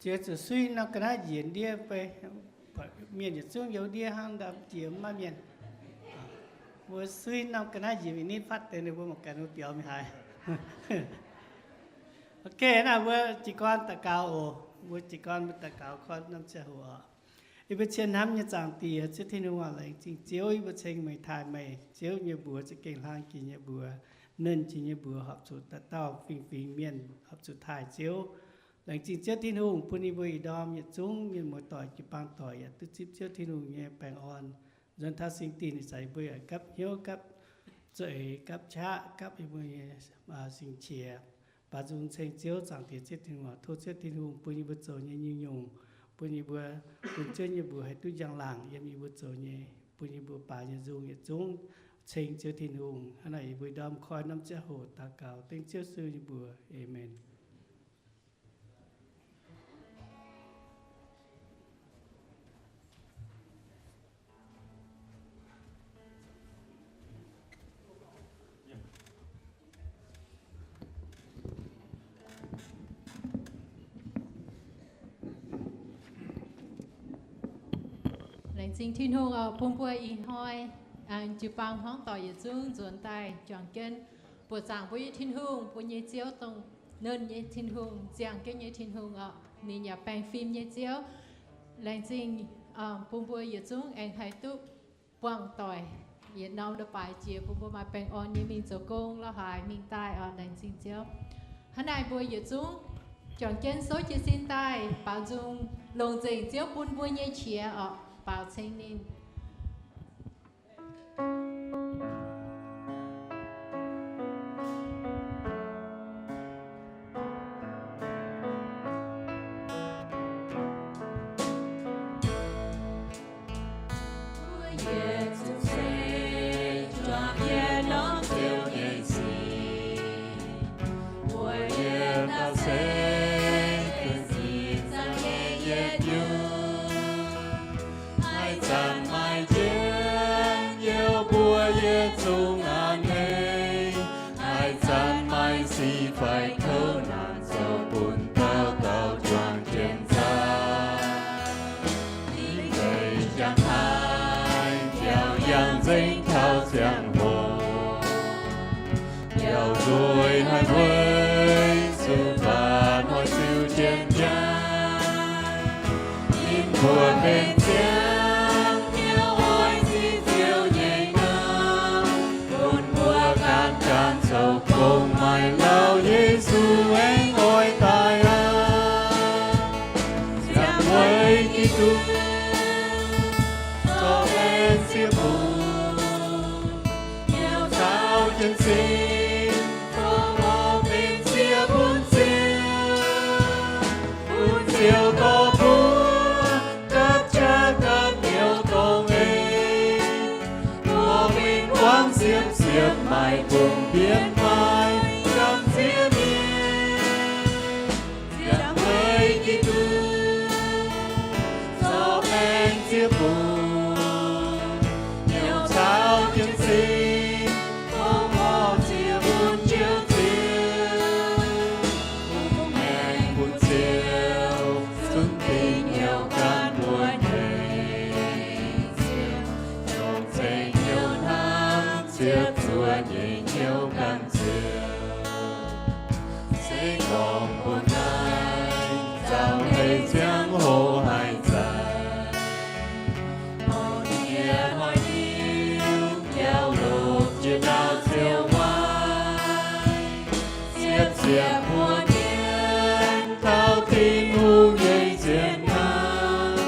Jiex zuqc suiv norm ga'naaiv njiec ndiev fai, mienh yietc zungv youz ndiev hnangv, ndau jiex maiv mienh. Mbuo suiv norm ga'naaiv njiec mingh nitv fatv deix ninh mbuo mangc gaax ninh biaux mingh haaix. Ok, naaiv mbuo jiez gorn daux gaux oc. Mbuo jiez gorn mbuo daux gaux koi norm ziangh hoc oc. Yie mbuo cien hnamv nyei Zaangc Diex, Ziouv Tin-Hungh aac, laengz zingh Ziouv, yie mbuo ceng meih, taaih meih, Ziouv nyei mbuox za'gengh hlang jiex nyei mbuox, nernh jiex nyei mbuox, horpc zuqc dauh dauh fingx-fingx mienh horpc zuqc taaih Ziouv. Laengz zingh Ziouv Tin-Hungh bun yie mbuo ih ndorm yietc zungv mienh muoz-doic jiu-baang doic yaac duqv zipv Ziouv Tin-Hungh nyei baengh orn. Nzuonx taux singx dingh ninh caux yie mbuo yaac gapv hnyouv, gapv zueiz, gapv qaqv, gapv yie mbuo nyei singx qiex. Baaux nzung ceng Ziouv, Zaangc Diex Ziouv Tin-Hungh, tov Ziouv Tin-Hungh bun yie mbuo zoux nyei nyungc-nyungc, bun yie mbuo, bun Ziouv nyei mbuox haih duqv njang-laangc yiem yie mbuo zoux nyei, bun yie mbuo baaux nyei nzung yietc zungv ceng Ziouv Tin-Hungh. Hnangv naaic yie mbuo ndorm koi norm ziangh hoc daux gaux dengv Ziouv Yesu nyei mbuox. Aamen. Laengz zingh Tin-Hungh oc, bun mbuo ih hnoi jiu-baang hmuangv doic yietc zungv nzuonx daaih juangc jienv buoqc zaangc mbuo nyei Tin-Hungh, mbuo nyei Ziouv dongh nernh nyei Tin-Hungh, ziangh jienv nyei Tin-Hungh oc. Ninh yaac baengh fim nyei Ziouv. Laengz zingh bun mbuo yietc zungv aengx haih duqv buangh doic yietc norm leiz-baaix jiex bun mbuo maaih baengh orn nyei mingh zoux gong, lorz haaix mingh daaih oc. Laengz zingh Ziouv. Hnangv naaic mbuo yietc zungv juangc jienv souv jiez sin daaih baaux nzung, longc nzengc Ziouv bun mbuo nyei qiex oc, baaux ceng ninh. Haih zanc maaih njien-youh mbuo yietc zungv a'hneiv. Haih zanc maaih sic fai kouv naanc zoux bun dauh dauh juangc jienv nzauh. Ninh deix jangx haaix, biaux yangh nzengc taux ziangh hoc. Biaux nzueic haic weic zuqc baac hnoi ziux jienv jaax. Ninh mbuo benx ziangh hnyouv oix ziqc Ziouv nyei nqaang, bun mbuo gan gan zoux gong maaih lauh Yesu aengx oix daaih aqv. Ziangh weic Giduc zorqv baengh ziepc bung, hnyouv caux jienv sin, fongc horc benx ziec bun Ziouv, bun Ziouv dorh mbuo gapv qaqv gapv hnyouv dongh ei, mbuo win-wangv siepv-siepv maaih bung mbienv maaih gamh nziex mienh. Ziangh weic Giduc zorqv baengh ziepc bung, hnyouv caux jienv sin, fongc horc ziec bun Ziouv Ziouv, bun maengx bun Ziouv zunv dingc hnyouv gan mbuo nyei Ziouv, dongh zeiv hnyouv hnamv ziepc zuoqv nyei hnyouv gan Ziouv. Se gorngv mbuo naaiv nzauh hei ziangh hoc haih zanc, hnoi-hnoi hiuv biaux longc jiex nauz Ziouv waaic, ziepc ziepc mbuo mienh taux Tin-Hungh nyei zien hnangv.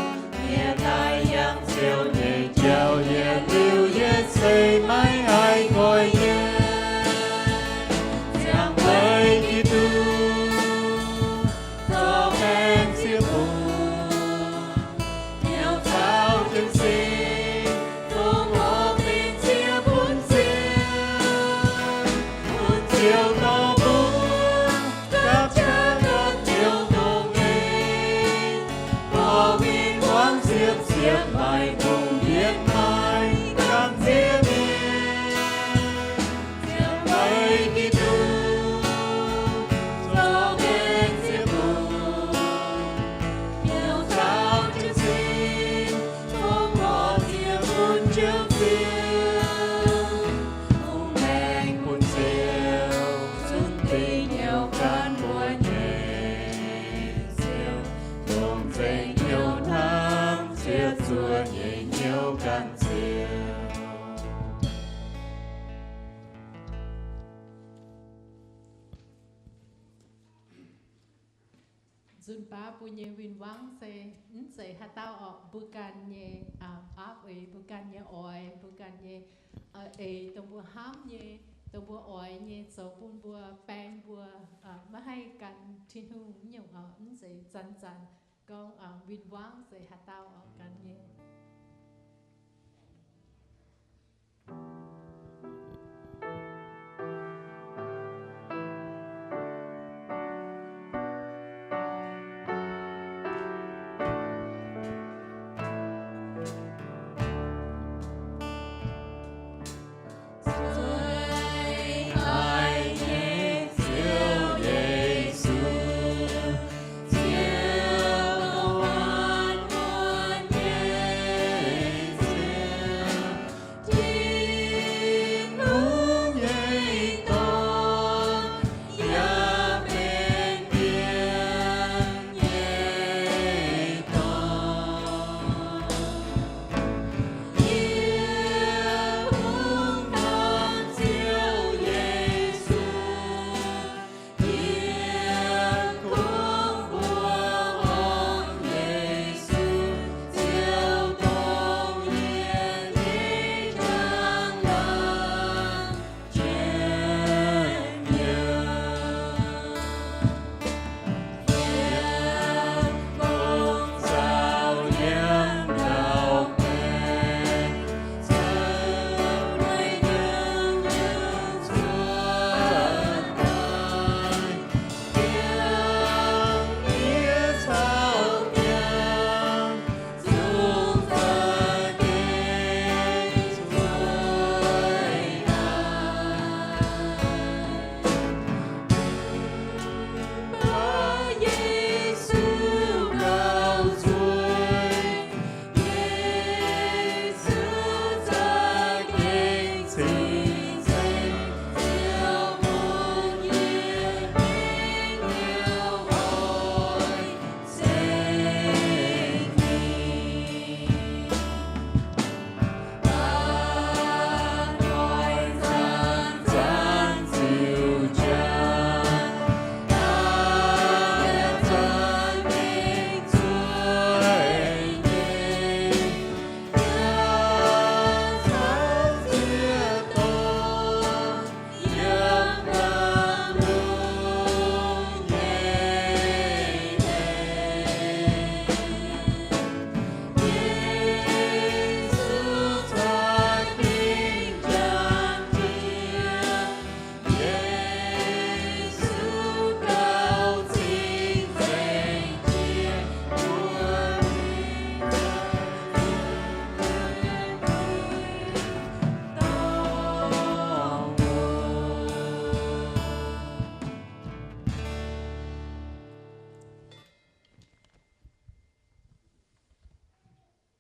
Yie daaih yangh Ziouv nyei jauv-louc, yie se maiv haih nqoi yiem. Ziangh weic Giduc zorqv baengh ziepc bung, hnyouv caux jienv sin, fongc horc benx ziec bun Ziouv, bun Ziouv dorh mbuo dingc hnyouv gan mbuo nyei Ziouv, longc nzengc hnyouv hnamv Ziouv zuov nyei hnyouv gan Ziouv. Nzunc baav mbuo nyei win-wangv se mv zeiz haaix dauh orqc, mbuo ganh nyei aapv eix, mbuo ganh nyei oix, mbuo ganh nyei eix, dongh mbuo hnamv nyei, dongh mbuo oix nyei, zoux bun mbuo baeng mbuo maiv haih gan Tin-Hungh nyungc orqc. Mv zeiz zanc-zanc gorngv win-wangv se haaix dauh orqc gan nyei.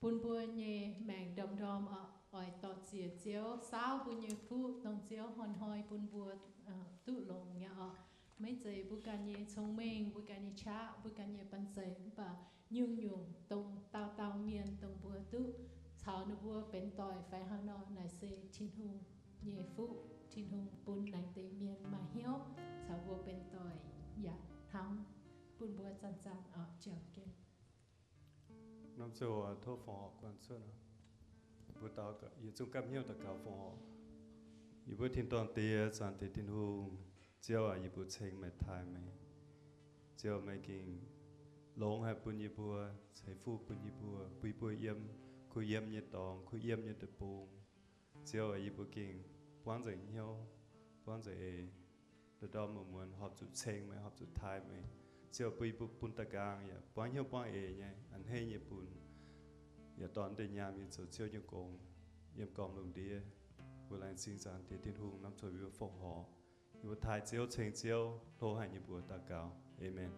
Bun mbuo nyei maengc ndorm-ndorm oix dorh ziec Ziouv saauv mbuo nyei fuqv, dongh Ziouv hnoi-hnoi bun mbuo duqv longx nyei orqc. Maiv zeiz mbuo ganh nyei cong-mengh, mbuo ganh nyei qaqv, mbuo ganh nyei banh zeic, mv baac nyungc-nyungc dongh dauh dauh mienh dongh mbuo duqv caux ninh mbuo benx doic fai hnangv nor, naaic se Tin-Hungh nyei fuqv. Tin-Hungh bun naaiv deix mienh maaih hnyouv caux mbuo benx doic yaac hnamv bun mbuo zanc-zanc oix jangx jienv. Norm ziangh hoc tov fongc horc guanh cuotv. Mbuo daux, yietc zungv gapv hnyouv daux gaux fongc horc. Yie mbuo tin-dorngh Diex, zaangc Diex Tin-Hungh, Ziouv aac, yie mbuo ceng meih, taaih meih. Ziouv, meih gengh longx haic bun yie mbuo, ceix fuqv bun yie mbuo, bun yie mbuo yiem kuh yiem nyei dorngx, kuh yiem nyei deic-bung. Ziouv aac, yie mbuo gengh buangv nzengc hnyouv, buangv nzengc eix, ndorm-ndorm muonz-muonz horpc zuqc ceng meih, horpc zuqc taaih meih. Ziouv, bun yie mbuo bun da'nqaang yaac buangv hnyouv buangv eix nyei, a'hneiv nyei bun, yaac dorh deix nyaanh mingh zoux Ziouv nyei gong, yiem gorngv lungh ndiev. Mbuo laengz zingh zaangc Diex Tin-Hungh norm ziangh hoc yie mbuo fongc horc, yie mbuo taaih Ziouv, ceng Ziouv, hlo haic nyei mbuox daux gaux. Aamen.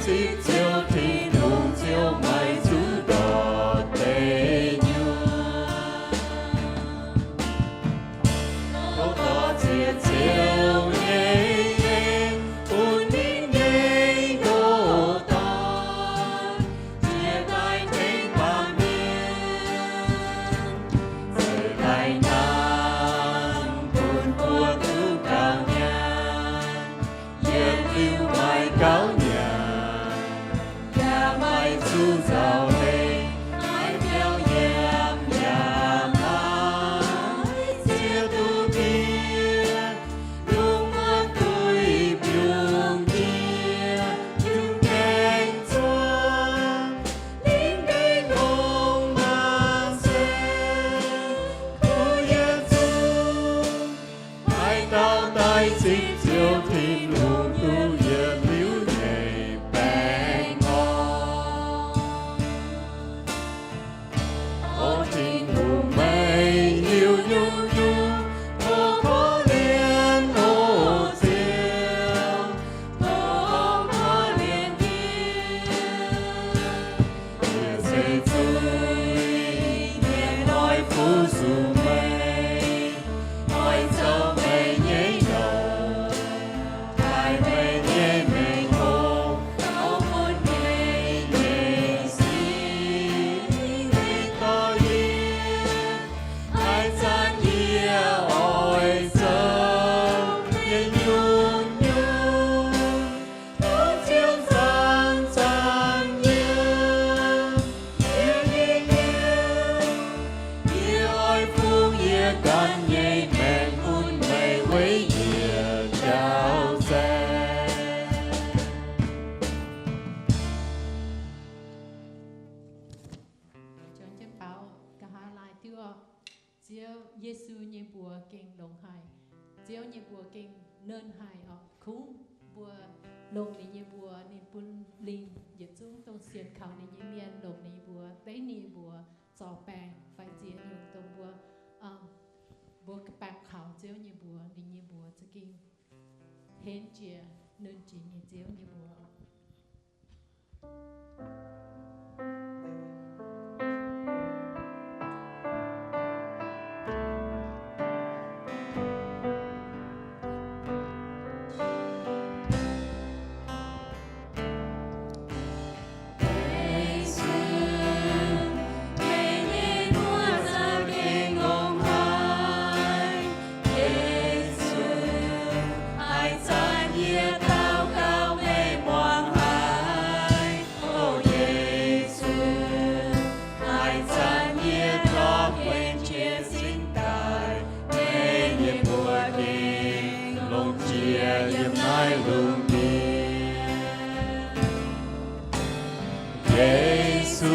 Zipv Ziouv Tin-Hungh, Ziouv maiv zuqc ndortv deic nyuoqc. Tov dorh ziex Ziouv nyei en bun ninh nyei ndoh dorn, jiex daaih tengx baamh mienh, zeiz daaih hnangv bun mbuo duqv gauh nyaanh. Yietc liuz maaih gauh nyanc, yaac maaih zuqc nzauh leih, maiv biaux yiem yaac maiv ziex duqv ndie, lungh muonz duih biungh jiex, yungh gaengh zuangx, ninh deic-bung maah se kuv yietc zungv. Haaix dauh daaih zipv Ziouv Tin-Hungh, duqv yietc liuz nyei baengh orn. O Tin-Hungh, meih hiuv nyungc-nyungc, o korv-lienh, o Ziouv, o korv-lienh yie. Yie zeiz zuiz-mienh oix fu-sux meih, oix zoux meih nyei ndoh, taaih meih nyei mengh hoc, tov bun meih nyei sin meih dorh yie. Haaix zanc yie oix zoux nyei nyungc-nyungc, tov Ziouv zanc-zanc yiem yie nyei hnyouv. Yie oix fungx yie ganh nyei maengc bun meih weic yie njaaux saeng. Ziouv Yesu nyei mbuox gengh longx haic. Ziouv nyei mbuox gengh nernh haic orqc. Kungx mbuo longc ninh nyei mbuox, ninh bun lingh yietc zungv dongh sienx kaux ninh nyei mienh, longc ninh nyei mbuox deiv ninh nyei mbuox zorc baengc fai ziex nyungc dongh mbuo, mbuo baengc kaux Ziouv nyei mbuox, ninh nyei mbuox za'gengh henv jiex, nernh jiex nyei Ziouv nyei mbuox. Yesu, haaix zanc yie daux gaux meih muangx haic. O Yesu, haaix zanc yie zorqv kuinx jiex sin daaih, meih nyei mbuox gengh longc jiex yiem naaiv lungh ndiev. Yesu,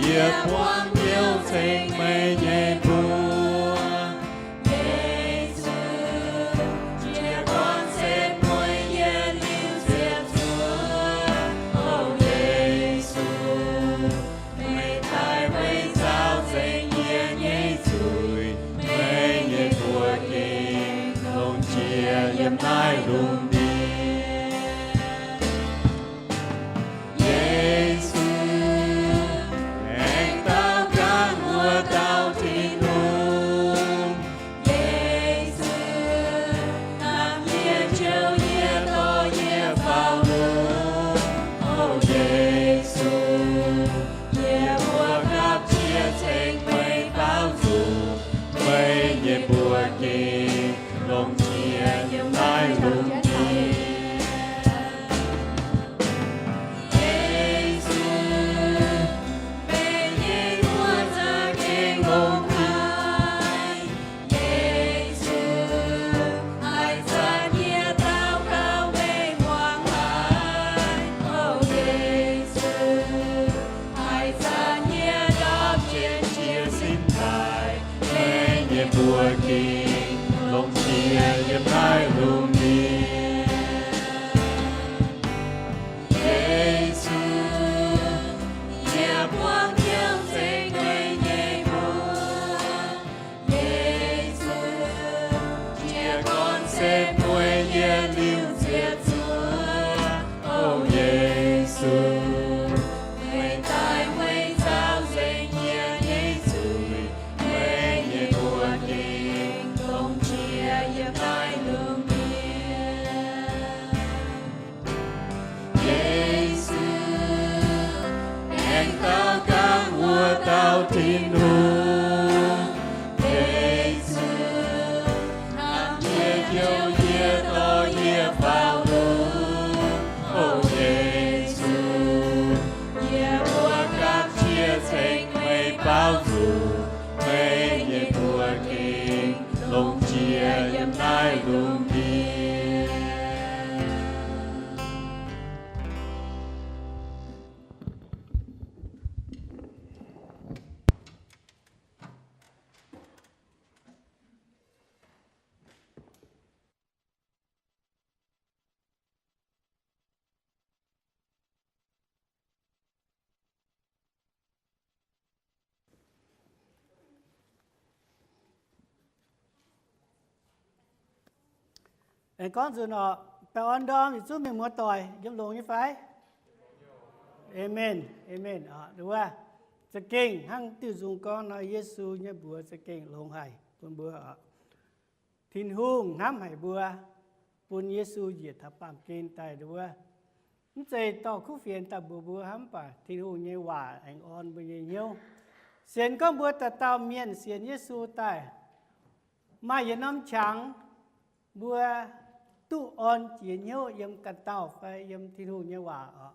yie buangv hnyouv ceng meih nyei mbuox. Yesu, jiex buangv se mueiz yietc liuz ziepc zuoqv. O Yesu, meih daaih weic nzaaux nzengc yie nyei zuiz. Meih nyei mbuox gengh longc jiex yiem naaiv lungh ndiev. Yesu, aengx daux ganh wuov dauh Tin-Hungh. Yesu, hnamv yie, jouh yie, dorh yie faaux lungh. O Yesu, yie mbuo gapv jiex ceng meih baaux nzung. Meih nyei mbuox gengh longc jiex yiem naaiv lungh ndiev. Tin-Hungh, Yesu, hnamv yie, jouh yie, dorh yie faaux lungh. O Yesu, yie mbuo gapv jiex ceng meih baaux nzunc, meih nyei mbuox gengh longc jiex yiem naaiv lungh ndiev. Aengx gorngv nzunc orqc, baengh orn ndorm yietc zungv mienh muoz-doic yiem longx nyei fai? Aamen, aamen. Wuov, za'gengh hnangv diuh nzung gorngv nor, Yesu nyei mbuox za'gengh longx haic bun mbuo oc. Tin-Hungh hnamv haic mbuo, bun Yesu njiec taux baamh gen daaih nduov. Mv zeiz dorh kuv fienx daaih mbuox mbuo hnangv, mv baac Tin-Hungh nyei waac aengx orn mbuo nyei hnyouv. Sienx gorngv mbuo dauh dauh mienh sienx Yesu daaih, maaih yietc norm qangx mbuo duqv orn jiex hnyouv yiem ganh dauh fai yiem Tin-Hungh nyei waac oc.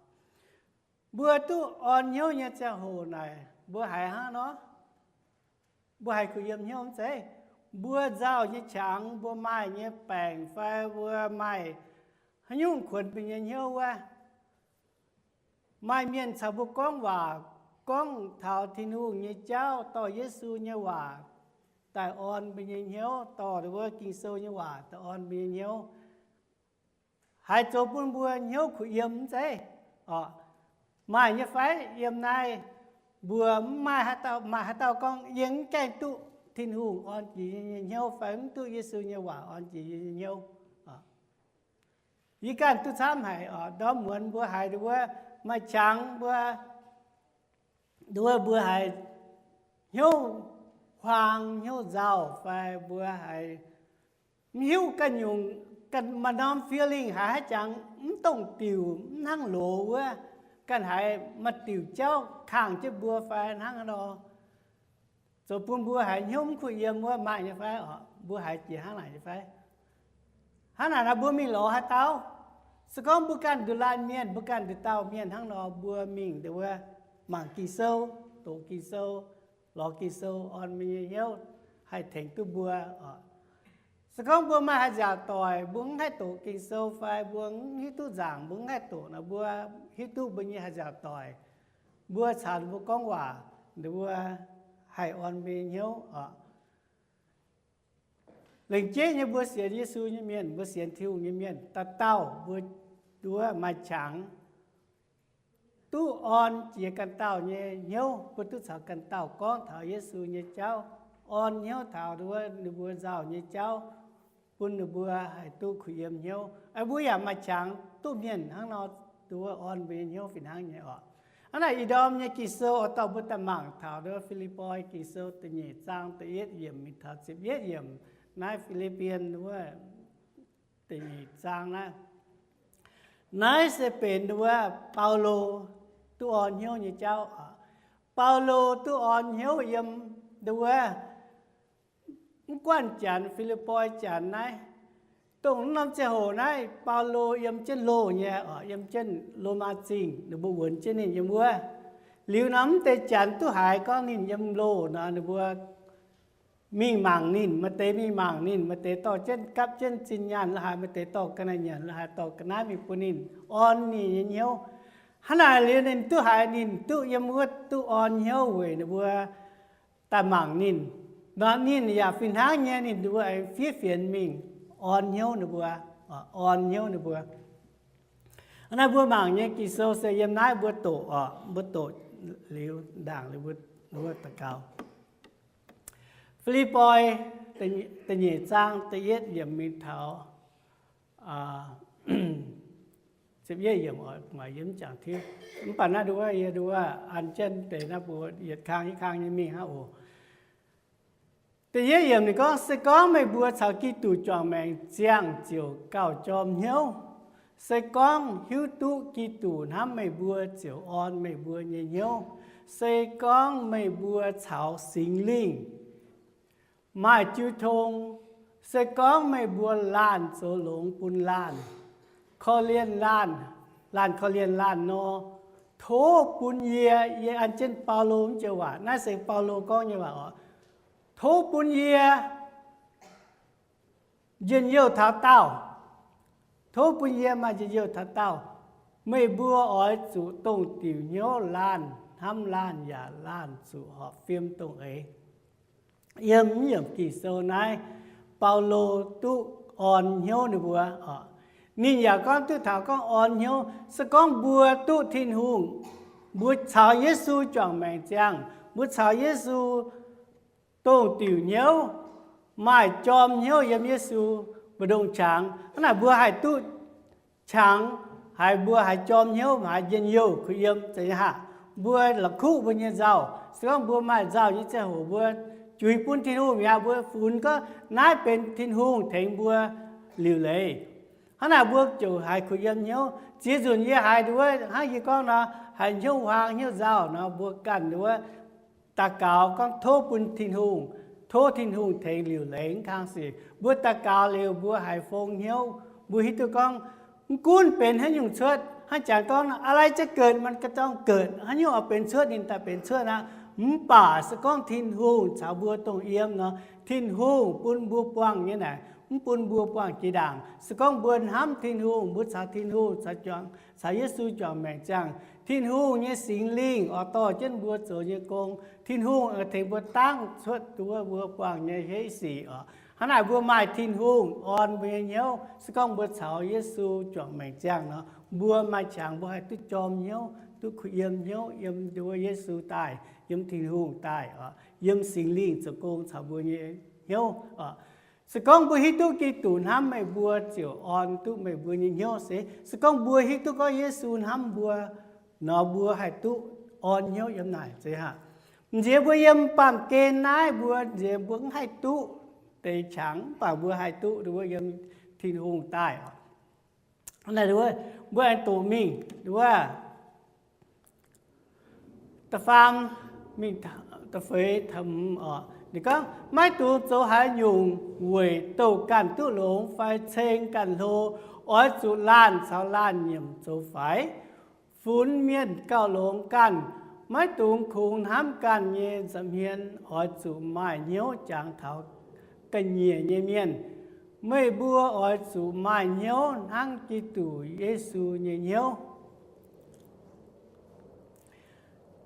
Mbuo duqv orn hnyouv nyei ziangh hoc naaic, mbuo haiz hnangv nor, mbuo haiz kuh yiem hnyouv mv zeiz? Mbuo nzauh nyei qangx, mbuo maaih nyei baengc fai mbuo maaih haaix nyungc kuonx mbuo nyei hnyouv wuov, maaih mienh caux mbuo gorngv waac, gorngv taux Tin-Hungh nyei jauv, dorh Yesu nyei waac daaih orn mbuo nyei hnyouv, dorh wuov Ging-Sou nyei waac daaih orn mbuo nyei hnyouv, haiz zoux bun mbuo hnyouv kuh yiem mv zeiz? Oc, maaih nyei fai? Yiem naaiv mbuo mv maaih haaix dauh, maaih haaix dauh gorngv, yie mv gaengh duqv Tin-Hungh orn jiex yie nyei hnyouv fai mv duqv Yesu nyei waac orn jiex yie nyei hnyouv. Yie ganh duqv camv haic oc. Ndorm muonz mbuo haiz nduov maaih qangx mbuo, nduov mbuo haiz hnyouv huaang hnyouv nzauh fai mbuo haiz mv hiuv ganh nyungc, ganh maaih norm feeling haiz haaix jangx mv dongh diuc, mv hnangv loz wuov, ganh haiz maaih diuc jauv kangh jienv mbuo fai hnangv haaix nor. Zoux bun mbuo haiz hnyouv mv kuh yiem wuov maaih nyei fai oc? Mbuo haiz jiex hnangv naaic nyei fai? Hnangv naaic nor mbuo mingh lorz haaix dauh? Se gorngv mbuo ganh nduqc laanh mienh, mbuo ganh nduqc dauh mienh hnangv nor, mbuo mingh nduov mangc Ging-Sou, doqc Ging-Sou, lorz Ging-Sou orn mbuo nyei hnyouv, haih tengx duqv mbuo oc. Se gorngv mbuo maaih haaix nziaauc doic, mbuo mv haih doqc Ging-Sou fai mbuo mv hiuv duqv nzaangc, mbuo mv haih doqc nor, mbuo hiuv duqv mbuo nyei haaix nziaauc doic, mbuo caux ninh mbuo gorngv waac, ninh mbuo haih orn mbuo nyei hnyouv oc. Lengc jeiv nyei mbuo sienx Yesu nyei mienh, mbuo sienx Tin-Hungh nyei mienh, dauh dauh mbuo nduov maaih qangx duqv orn jiex ganh dauh nyei hnyouv, mbuo duqv caux ganh dauh gorngv taux Yesu nyei jauv, orn hnyouv taux nduov ninh mbuo nzauh nyei jauv, bun ninh mbuo haih duqv kuh yiem hnyouv. Mbuo yaac maaih qangx duqv mienh hnangv nor nduov orn mbuo nyei hnyouv fih hnangv nyei oc. Hnangv naaic ih ndorm nyei Ging-Sou oix dorh mbuo daaih mangc taux nduov Fi^lipv^poi Ging-Sou da'nyeic zaang da'yietv yiemc mingh taux ziepc yietv yiemc. Naaiv Fi^lipv^pien wuov da'nyeic zaang naaiv. Naaiv se benx nduov Baulo duqv orn hnyouv nyei jauv oc. Baulo duqv orn hnyouv yiem nduov mv guanh janx, Fi^lipv^poi janx naaiv. Dongh norm ziangh hoc naaiv Baulo yiem jienv loh nyei oc, yiem jienv Lomaa Zingh, ninh mbuo wuonx jienv ninh yiem wuov. Liuz nor mv deix janx duqv haiz gorngv ninh yiem loh nor, ninh mbuo mingh mangc ninh, maaih deix mingh mangc ninh, maaih deix dorh jienv gapv jienv zinh nyaanh la'haaix, maaih deix dorh ga'naaiv nyanc la'haaix dorh ga'naaiv mingh bun ninh, orn ninh nyei hnyouv. Hnangv naaic liuz ninh duqv haiz ninh duqv yiem wuov duqv orn hnyouv weic ninh mbuo daaih mangc ninh. Nor ninh yaac fih hnangv nyei, ninh mbuo aengx fiev fienx mingh orn hnyouv ninh mbuo, orn hnyouv ninh mbuo. Hnangv naaiv mbuo mangc nyei Ging-Sou se yiem naaiv mbuo doqc oc, mbuo doqc liuz ndaangc liuz mbuo, mbuo daux gaux. Fi^lipv^poi da'nyeic zaang da'yietv yiemc mingh taux ziepc yietv yiemc, maaih yiem jangx tiuv. Mv baac naaiv nduov yie nduov an jienv deix naaiv mbuo yietc kang yietc kang nyei mingh hnangv oc. Da'yietv yiemc ninh gorngv, se gorngv meih mbuo caux Giduc juangc maengc ziangh ziouc gauh jorm hnyouv. Se gorngv hiuv duqv Giduc hnamv meih mbuo ziouc orn meih mbuo nyei hnyouv. Se gorngv meih mbuo caux Singx Lingh maaih jiu tong, se gorngv meih mbuo laanh zoux longx bun laanh, korv-lienh laanh, laanh korv-lienh laanh nor, tov bun yie, yie an jienv Baulo mv joux waac, naaiv se Baulo gorngv nyei waac oc, tov bun yie njien-youh taux daauh. Tov bun yie maaih njien-youh taux daauh. Meih mbuo oix zuqc dongh diuc hnyouv laanh hnamv laanh yaac laanh zuqc horpc fim dongh eix. Yiem mv yiemc Ging-Sou naaiv, Baulo duqv orn hnyouv ninh mbuo. Ninh yaac gorngv duqv taux gorngv orn hnyouv, se gorngv mbuo duqv Tin-Hungh, mbuo caux Yesu juangc maengc ziangh, mbuo caux Yesu dongh diuc hnyouv, maaih jorm hnyouv yiem Yesu mbu'ndongx qangx. Hnangv naaic mbuo haih duqv qangx, haiz mbuo haiz jorm hnyouv, haiz njien-youh kuh yiem zeiz nyei haac. Mbuo la'kuqv mbuo nyei nzauh. Se gorngv mbuo maaih nzauh nyei ziangh hoc mbuo juix bun Tin-Hungh mi'aqv, mbuo funx gorngv naaiv benx Tin-Hungh tengx mbuo liuc leiz. Hnangv naaic mbuo ziouc haiz kuh yiem hnyouv. Ziex nzunc yie haiz nduov hnangv yie gorngv nor, haiz hnyouv huaang hnyouv nzauh nor, mbuo ganh nduov daux gaux gorngv tov bun Tin-Hungh, tov Tin-Hungh tengx liuc leiz mv kang sic. Mbuo daux gaux liuz mbuo haiz fong hnyouv, mbuo hiuv duqv gorngv mv gunv benx haaix nyungc cuotv, hnangv jangx gorngv อะไรจะเกิดมันก็ต้องเกิด, haaix nyungc oix benx cuotv ninh daaih benx cuotv aqv. Mv baac se gorngv Tin-Hungh caux mbuo dongh yiem nor, Tin-Hungh bun mbuo buangh nyei naaic, mv bun mbuo buangh jiex ndaangc. Se gorngv mbuo hnamv Tin-Hungh, mbuo caux Tin-Hungh caux juangc, caux Yesu juangc maengc ziangh, Tin-Hungh nyei Singx Lingh oix dorh jienv mbuo zoux nyei gong. Tin-Hungh tengx mbuo dangv cuotv duqv mbuo buangh nyei heiv sic oc. Hnangv naaic mbuo maaih Tin-Hungh orn mbuo nyei hnyouv. Se gorngv mbuo caux Yesu juangc maengc ziangh nor, mbuo maaih qangx mbuo haih duqv jorm hnyouv, duqv kuh yiem hnyouv yiem nduov Yesu daaih, yiem Tin-Hungh daaih oc, yiem Singx Lingh zoux gong caux mbuo nyei hnyouv oc. Se gorngv mbuo hiuv duqv Giduc hnamv meih mbuo ziouc orn duqv meih mbuo nyei hnyouv se, se gorngv mbuo hiuv duqv gorngv Yesu hnamv mbuo nor, mbuo haih duqv orn hnyouv yiem naaic zeiz haac. Nziex mbuo yiem baamh gen naaiv mbuo nziex mbuo mv haih duqv deix qangx, mv baac mbuo haih duqv nduov yiem Tin-Hungh daaih oc. Mbuo aengx doqc mingh nduov da'faam mingh da'feix, ninh gorngv, maiv dungx zoux haaix nyungc weic douh ganh duqv longx fai ceng ganh hlo. Oix zuqc laanh caux laanh nyiemc zoux faix, funx mienh gauh longx ganh. Maiv dungx kungx hnamv ganh nyei nza'hmien. Oix zuqc maaih hnyouv jangx taux ga'nyiec nyei mienh. Meih mbuo oix zuqc maaih hnyouv hnangv Giduc Yesu nyei hnyouv.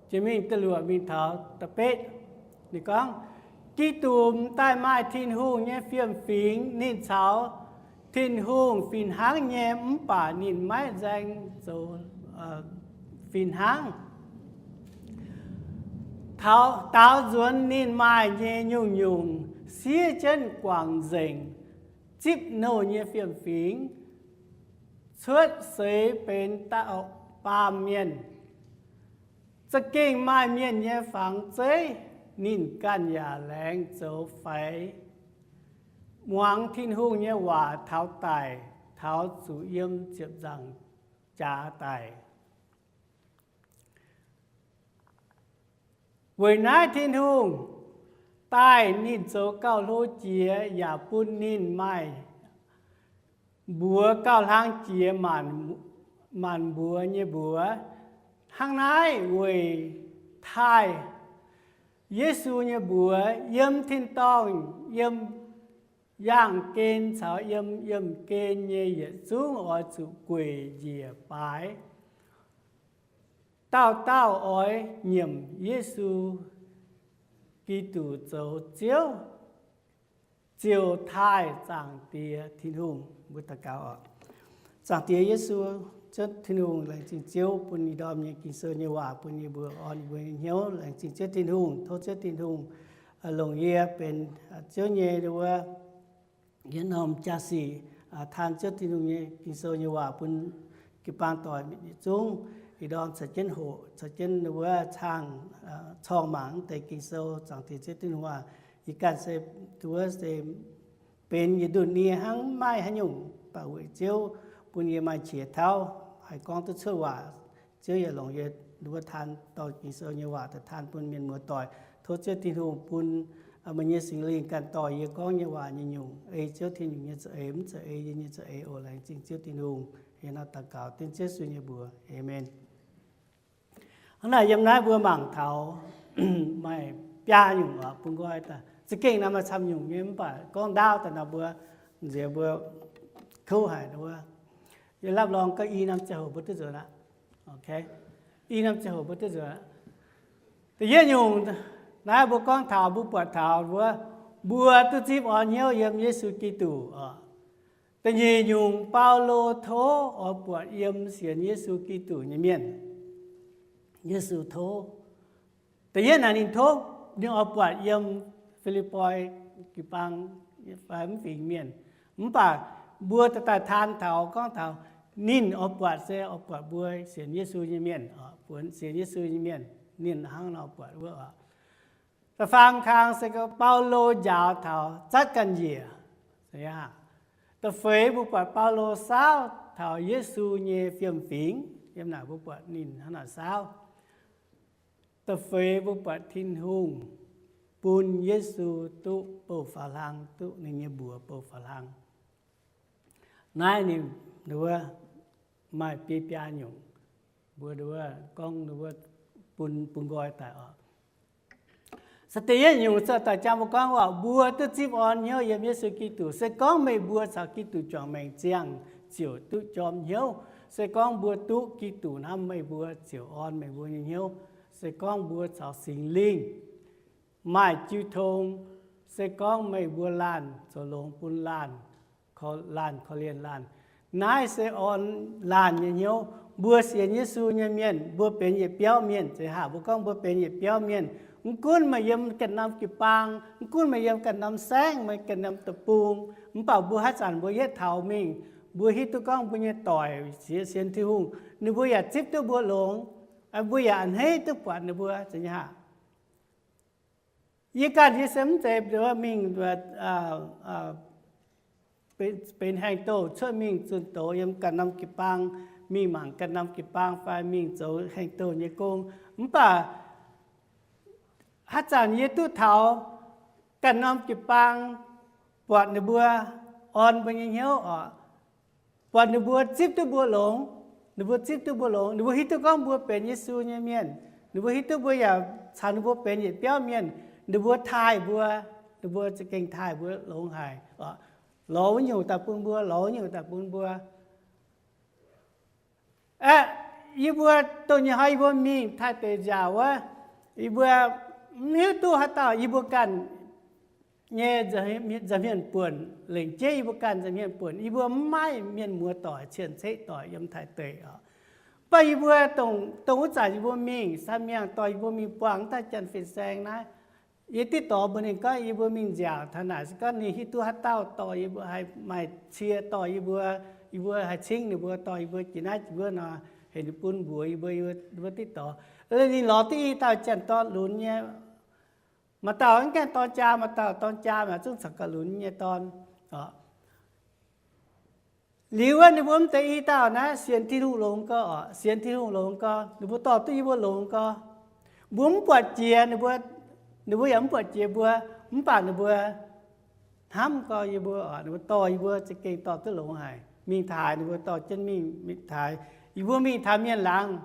Jiex mingh da'luoqc mingh taux da'betv, ninh gorngv, Giduc m'daaih maaih Tin-Hungh nyei fiem-fingx. Ninh caux Tin-Hungh fih hnangv nyei, mv baac ninh maiv nzaeng zoux fih hnangv. Daaux nzuonx ninh maaih nyei nyungc-nyungc, siev jienv guangc nzengc, zipv nouh nyei fiem-fingx, cuotv seix benx dauh baamh mienh. Za'gengh maaih mienh nyei fangx zeiv, ninh ganh yaac laengz zoux faix, muangx Tin-Hungh nyei waac taux daic, taux zuqc yiem ziepc nzaangc jaax daic. Weic naaiv Tin-Hungh daaih ninh zoux gauh hlo jiex yaac bun ninh maaih mbuox gauh hlang jiex maanc mbuox nyei mbuox. Hnangv naaiv weic taaih Yesu nyei mbuox yiem tin-dorngh, yiem yaangh gen caux yiem yiemh gen nyei yietc zungv oix zuqc gueic njiec baaix. Dauh dauh oix nyiemc Yesu Giduc zoux Ziouv, ziouc taaih Zaangc Diex Tin-Hungh. Mbuo daux gaux oc. Zaangc Diex Yesu, Ziouv Tin-Hungh, laengz zingh Ziouv bun ih ndorm nyei Ging-Sou nyei waac bun yie mbuo, orn yie mbuo nyei hnyouv. Laengz zingh Ziouv Tin-Hungh, tov Ziouv Tin-Hungh longc yie benx Ziouv nyei wuov yietc norm jaa-sic, taan Ziouv Tin-Hungh nyei Ging-Sou nyei waac bun jiu-baang doic yietc zungv ih ndorm caux jienv hoqc, caux jienv wuov caangh corng mangc deix Ging-Sou. Zaangc Diex Ziouv Tin-Hungh aac, yie ganh se wuov se benx yietc nduqc nie hnangv, maiv maaih haaix nyungc, mv baac weic Ziouv bun yie maaih qiex tauv haih gorngv duqv cuotv waac. Ziouv yaac longc yie nduov taan dorh Ging-Sou nyei waac daaih taan bun mienh muoz-doic. Tov Ziouv Tin-Hungh bun meih nyei Singx Lingh ganh dorh yie gorngv nyei waac nyei nyungc ei Ziouv Tin-Hungh nyei za'eix, mv za'eix yie nyei za'eix oc. Laengz zingh Ziouv Tin-Hungh. Yie nor daux gaux dengv Ziouv Yesu nyei mbuox. Aamen. Hnangv naaic yiem naaiv mbuo mangc taux maaih biaa nyungc oc, bun nqoi daaih. Za'gengh naaiv maaih camv nyungc nyei, mv baac gorngv ndaauv daaih nor mbuo nziex mbuo kouv haic wuov. Yie รับรอง gorngv i norm ziangh hoc mbuo duqv nzuonx aqv. I norm ziangh hoc mbuo duqv nzuonx aqv. Da'yietv nyungc naaiv mbuo gorngv taux, mbuo buatc taux wuov, mbuo duqv zipv orn hnyouv yiem Yesu Giduc oc. Da'nyeic nyungc, Baulo tov oix buatc yiem sienx Yesu Giduc nyei mienh. Yesu tov. Da'yietv naaic ninh tov, ninh oix buatc yiem Fi^lipv^poi jiu-baang fai mv fingx mienh. Mv baac mbuo daaih taan taux, gorngv taux ninh oix buatc se oix buatc mbuo sienx Yesu nyei mienh, sienx Yesu nyei mienh, ninh hnangv nor buatc wuov oc. Da'faam kang se gorngv Baulo njaaux taux zatv ganh njiec. Da'feix mbuo buatc Baulo saauv taux Yesu nyei fiem-fingx, yiem naaic mbuo buatc ninh hnangv naaic saauv. Da'feix mbuo buatc Tin-Hungh bun Yesu duqv bouh faaux hlang, duqv ninh nyei mbuox bouh faaux hlang. Naaiv ninh wuov maaih biei biaa nyungc, mbuo wuov gorngv wuov bun, bun nqoi daaih oc. Se da'yietv nyungc se daaih jangx mbuo gorngv waac, mbuo duqv zipv orn hnyouv yiem Yesu Giduc. Se gorngv meih mbuo caux Giduc juangc maengc ziangh ziouc duqv jorm hnyouv. Se gorngv mbuo duqv Giduc hnamv meih mbuo ziouc orn meih mbuo nyei hnyouv. Se gorngv mbuo caux Singx Lingh maaih jiu tong, se gorngv meih mbuo laanh zoux longx bun laanh, laanh korv-lienh laanh. Naaiv se orn laanh nyei hnyouv. Mbuo sienx Yesu nyei mienh, mbuo benx yietc biauv mienh. Zeiz haac mbuo gorngv mbuo benx yietc biauv mienh, mv gunv meih yiem ganh norm jiu-baang, mv gunv meih yiem ganh norm saengv, meih ganh norm deic-bung, mv baac mbuo haaix zanc mbuo yietv taux mingh, mbuo hiuv duqv gorngv mbuo nyei doic sienx, sienx Tin-Hungh, ninh mbuo yaac zipv duqv mbuo longx, mbuo yaac a'hneiv duqv buatc ninh mbuo. Zeiz haac Yie ganh yie se mv zeiz mingh benx haengh douh cuotv mingh zunh doz yiem ganh norm jiu-baang, mingh mangc ganh norm jiu-baang fai mingh zoux haengh douh nyei gong. Mv baac haaix zanc yie duqv taux ganh norm jiu-baang buatc ninh mbuo orn mbuo nyei hnyouv oc, buatc ninh mbuo zipv duqv mbuo longx, ninh mbuo zipv duqv mbuo longx, ninh mbuo hiuv duqv gorngv mbuo benx Yesu nyei mienh, ninh mbuo hiuv duqv mbuo yaac caux ninh mbuo benx yietc biauv mienh, ninh mbuo taaih mbuo, ninh mbuo za'gengh taaih mbuo longx haic. Lorz wuov nyungc daaih bun mbuo, lorz wuov nyungc daaih bun mbuo. Aeqv, yie mbuo dongh nyei hnoi yie mbuo mingh taaih deix nziaauc wuov, yie mbuo mv hiuv duqv haaix dauh yie mbuo ganh nyei nza'hmien buonc, lengc jeiv yie mbuo ganh nza'hmien buonc, yie mbuo mv maaih mienh muoz doic, cien-ceqv doic yiem taaih deix oc. Mv baac yie mbuo dongh, dongh wuov zanc yie mbuo mingh, Saam Miangh dorh yie mbuo mingh buangh daaih Janx-Fin-Saeng naaiv, yie diqv dorh mbuo ninh gorngv yie mbuo mingh nziaauc taux naaic se gorngv ninh hiuv duqv haaix dauh dorh yie mbuo, haih maaih cie dorh yie mbuo, yie mbuo haih cingv ninh mbuo dorh yie mbuo jiex naaiv jiex wuov nor, heuc ninh bun mbuox yie mbuo, yie mbuo diqv dorh. Ninh lorz duqv i dauh janx-dorn lunx nyei. Maaih dauh mv gaengh dorng jaa, maaih dauh dorng jaa mv baac zungv caux gauh lunx nyei dorn. Liuz wuov ninh mbuo mv deix i dauh naaiv sienx Tin-Hungh longx gau oc, sienx Tin-Hungh longx gau, ninh mbuo dorh duqv yie mbuo longx gau. Mbuo mv buatc jiex ninh mbuo, ninh mbuo yaac mv buatc jiex mbuo, mv baac ninh mbuo hnamv gau yie mbuo oc, ninh mbuo dorh yie mbuo za'gengh dorh duqv longx haic. Mingh taaix ninh mbuo dorh jienv mingh, mingh taaix. Yie mbuo mingh taux mienh laangz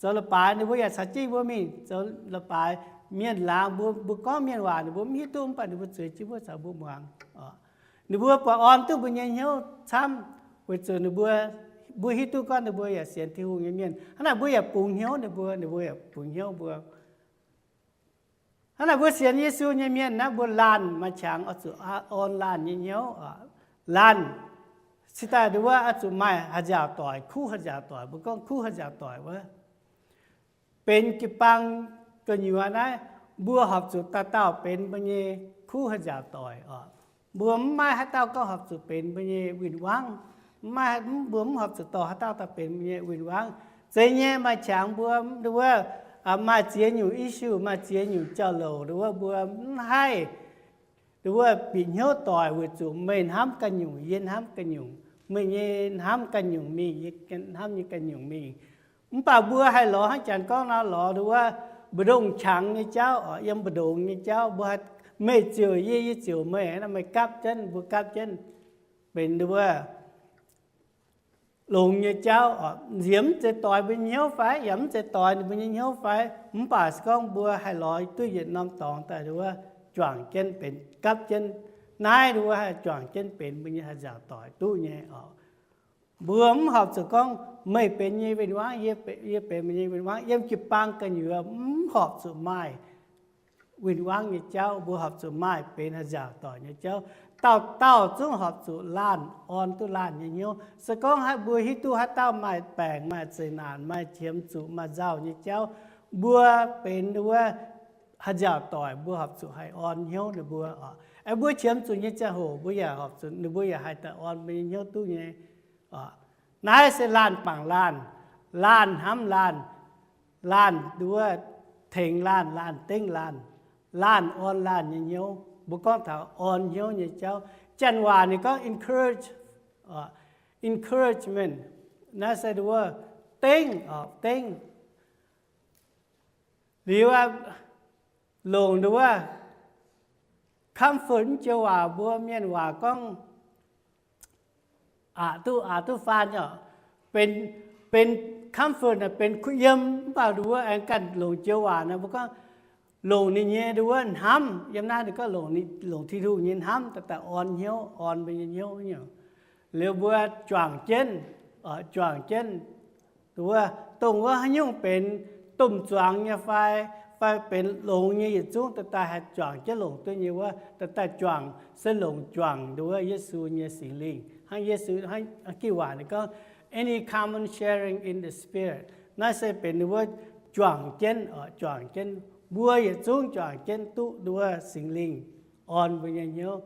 zoux leiz-baaix, ninh mbuo yaac caux jienv yie mbuo mingh zoux leiz-baaix. Mienh laangz mbuo, mbuo gorngv mienh waac ninh mbuo mv hiuv duqv, mv baac ninh mbuo zueiz jienv mbuo caux mbuo muangx oc. Ninh mbuo buatc orn duqv mbuo nyei hnyouv camv, weic zuqc ninh mbuo, mbuo hiuv duqv gorngv ninh mbuo yaac sienx Tin-Hungh nyei mienh. Hnangv naaic mbuo yaac bungx hnyouv ninh mbuo, ninh mbuo yaac bungx hnyouv mbuo. Hnangv naaic mbuo sienx Yesu nyei mienh naaiv, mbuo laanh maaih qangx oix zuqc orn laanh nyei hnyouv. Laanh cingx daaih nduov wuov oix zuqc maaih haaix nziaauc doic, kuv haaix nziaauc doic, mbuo gorngv kuv haaix nziaauc doic wuov. Benx jiu-baang gu'nyuoz naaiv, mbuo horpc zuqc dauh dauh benx mbuo nyei kuv haaix nziaauc doic oc. Mbuo mv maaih haaix dauh gorngv horpc zuqc benx mbuo nyei win-wangv. Mv maaih, mbuo mv horpc zuqc dorh haaix dauh daaih benx mbuo nyei win-wangv. Zeiz nyei, maaih qangx mbuo nduov wuov, maaih ziex nyungc issue, maaih ziex nyungc jauv-louc nduov wuov mbuo mv haih nduov wuov bieqc hnyouv doic weic zuqc meih hnamv ganh nyungc, yie hnamv ganh nyungc, meih nyei hnamv ganh nyungc mingh, yie hnamv nyei ganh nyungc mingh. Mv baac mbuo haih lorz hnangv janx gorngv nor lorz nduov wuov mbu'ndongx qangx nyei jauv, yiem mbu'ndongx nyei jauv. Mbuo haih, meih ziouc yie, yie ziouc meih, meih gapv jienv, mbuo gapv jienv benx nduov wuov longx nyei jauv. Nziex mv zeiz doix mbuo nyei hnyouv fai? Yaac mv zeiz doix ninh mbuo nyei hnyouv fai? Mv baac se gorngv mbuo haih lorz duqv yietc norm dorngx daaih nduov wuov juangc jienv benx gapv jienv. Naaiv nduov wuov haih juangc jienv benx mbuo nyei haih nziaauc doic duqv nyei oc. Mbuo mv horpc zuqc gorngv meih benx nyei win-wangv, yie benx meih nyei win-wangv. Yiem jiu-baang gu'nyuoz mv horpc zuqc maaih win-wangv nyei jauv. Mbuo horpc zuqc maaih benx haih nziaauc doic nyei jauv. Dauh dauh zungv horpc zuqc laanh orn duqv laanh nyei hnyouv. Se gorngv mbuo hiuv duqv haaix dauh maaih baengc, maaih zeqc naanc, maaih qiemx zuqc, maaih nzauh nyei jauv, mbuo benx nduov wuov haih nziaauc doic, mbuo horpc zuqc haih orn hnyouv ninh mbuo oc. Aengx mbuo qiemx zuqc nyei ziangh hoc mbuo yaac horpc zuqc, ninh mbuo yaac haih daaih orn mbuo nyei hnyouv duqv nyei. Naaiv se laanh bangc laanh, laanh hnamv laanh, laanh nduov tengx laanh, laanh dengv laanh, laanh orn laanh nyei hnyouv. Mbuo gorngv taux orn hnyouv nyei jauv, janx waac ninh gorngv encourage, encouragement. Naaiv se nduov dengv, dengv. Liuz aqv, longc nduov wuov comfort, mv joux waac mbuo mienh waac gorngv aqc duqv, aqc duqv faan nyei oc. Benx, benx comfort naaic benx kuh yiem. Mv baac nduov wuov aengx ganh longc joux waac naaic mbuo gorngv longc ninh nyei nduov wuov hnamv. Yiem naaiv ninh gorngv longc, longc Tin-Hungh nyei hnamv daaih, daaih orn hnyouv, orn mbuo nyei hnyouv nyei. Liuz mbuo juangc jienv, juangc jienv nduov wuov, dongh wuov haaix nyungc benx domh zuangx nyei fai, fai benx longx nyei yietc zungv daaih, daaih haih juangc jienv longc duqv nyei wuov, daaih, daaih juangc se longc juangc nduov wuov Yesu nyei Singx Lingh. Hnangv Yesu, hnangv gih waac ninh gorngv, any common sharing in the Spirit. Naaiv se benx nduov wuov juangc jienv, juangc jienv, mbuo yietc zungv juangc jienv duqv nduov wuov Singx Lingh orn mbuo nyei hnyouv.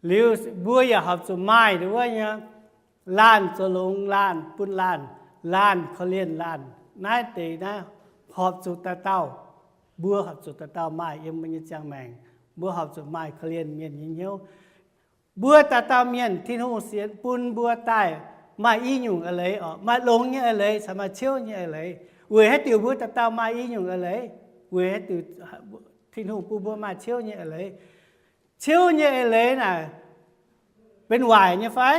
Liuz mbuo yaac horpc zuqc maaih nduov wuov nyei laanh zoux longx laanh, bun laanh, laanh korv-lienh laanh. Naaiv deix naaiv horpc zuqc dauh dauh, mbuo horpc zuqc dauh dauh maaih yiem mbuo nyei ziangh maengc. Mbuo horpc zuqc maaih korv-lienh mienh nyei hnyouv. Mbuo dauh dauh mienh Tin-Hungh sienx bun mbuo daaih maaih i nyungc eix leiz oc, maaih longx nyei eix leiz caux maaih ciouv nyei eix leiz. Weic haaix diuc mbuo dauh dauh maaih i nyungc eix leiz? Weic haaix diuc Tin-Hungh bun mbuo maaih ciouv nyei eix leiz? Ciouv nyei eix leiz naaic benx waaic nyei fai?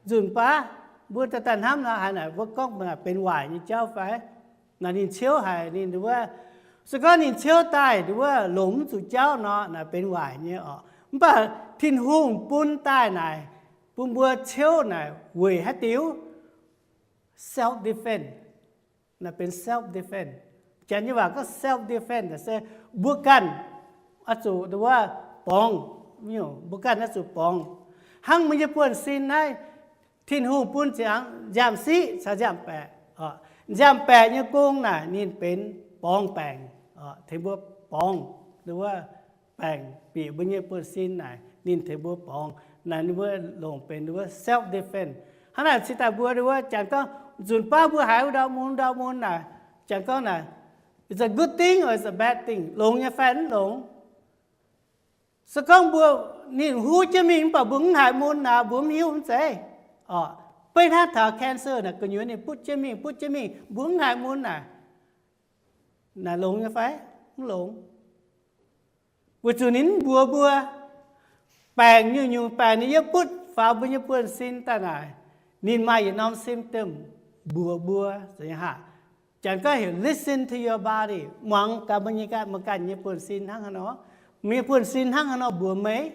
Nzunc baav mbuo daaih daaih hnamv nor, haaix naaic mbuo gorngv naaic benx waaic nyei jauv fai? Naaic ninh ciouv haic, ninh nduov wuov, se gorngv ninh ciouv daaih nduov wuov longc mv zuqc jauv nor, naaic benx waaic nyei oc. Mv baac Tin-Hungh bun daaih naaic, bun mbuo ciouv naaic weic haaix diuc? Self defense. Naaic benx self defense. Janx nyei waac gorngv self defense se mbuo ganh oix zuqc nduov wuov borngz, mbuo ganh oix zuqc borngz. Hnangv mbuo nyei buonv-sin naaiv, Tin-Hungh bun ziangx nziaamv-siqv caux nziaamv-baeqc. Nziaamv-baeqc nyei gong naaic ninh benx borngz baengc, tengx mbuo borngz nduov wuov baengc bieqc mbuo nyei buonv-sin naaic, ninh tengx mbuo borngz. Naaic ninh mbuo longc benx nduov wuov self defense. Hnangv naaic cingx daaih mbuo nduov wuov janx gorngv nzunc baav mbuo haiz wuov ndau mun, ndau mun naaic, janx gorngv naaic, it's a good thing or it's a bad thing? Longx nyei fai mv longx? Se gorngv mbuo, ninh huv jienv mingh mv baac mbuo mv haiz mun naaic, mbuo mv hiuv mv zeiz. Beiv hnangv taux cancer naaic gu'nyuoz ninh butv jienv mingh, butv jienv mingh, mbuo mv haiz mun naaic, naaic longx nyei fai? Mv longx. Weic zuqc ninh mv mbuox mbuo. Baengc nyungc-nyungc baengc ninh yiem butv faaux mbuo nyei buonv-sin daaih naaic, ninh maaih yietc norm symptom mbuox mbuo. Janx gorngv heuc listen to your body, muangx gaax meih nyei, meih ganh nyei buonv-sin hnangv haaix nor. Meih nyei buonv-sin hnangv haaix nor mbuox meih.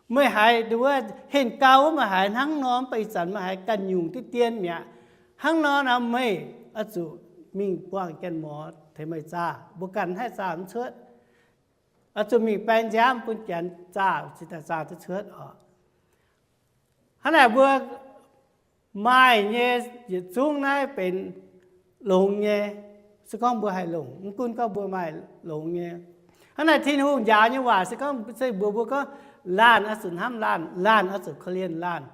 Meih haiz nduov wuov henh gau, meih haiz hnangv nor, mv baac ih zanc meih haiz ganh nyungc diqv dien mi'aqv. Hnangv nor nor meih oix zuqc mingh buangh janx-morz tengx meih zaah. Mbuo ganh haih zaah mv cuotv. Oix zuqc mingh baeng nziaamv bun janx zaah, cingx daaih zaah duqv cuotv oc. Hnangv naaic mbuo maaih nyei yietc zungv naaiv benx longx nyei. Se gorngv mbuo haih longc, mv gunv gorngv mbuo maaih longx nyei. Hnangv naaic Tin-Hungh njaaux nyei waac se gorngv se mbuox mbuo gorngv laanh oix zuqc hnamv laanh, laanh oix zuqc korv-lienh laanh.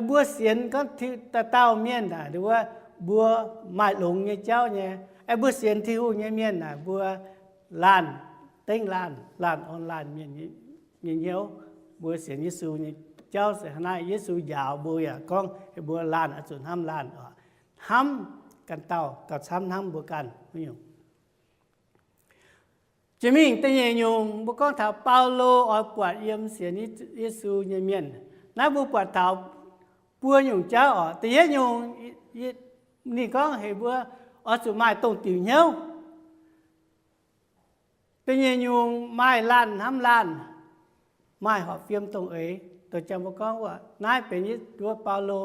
Mbuo sienx gorngv dauh dauh mienh naaic, nduov wuov, mbuo maaih longx nyei jauv nyei. Mbuo sienx Tin-Hungh nyei mienh naaic, mbuo laanh dengv laanh, laanh orn laanh mienh nyei hnyouv. Mbuo sienx Yesu nyei jauv se hnangv naaiv. Yesu njaaux mbuo yaac gorngv mbuo laanh oix zuqc hnamv laanh oc. Hnamv ganh dauh gauh camv hnangv mbuo ganh wuov nyungc. Jiex mingh da'nyeic nyungc, mbuo gorngv taux Baulo oix buatc yiem sienx Yesu nyei mienh. Naaiv mbuo buatc taux buo nyungc jauv oc. Da'yietv nyungc, ninh gorngv heuc mbuo oix zuqc maaih dongh diuc hnyouv. Da'nyeic nyungc, maaih laanh hnamv laanh, maaih horpc fiem dongh eix. Douc jang mbuo gorngv wuov, naaiv benx wuov Baulo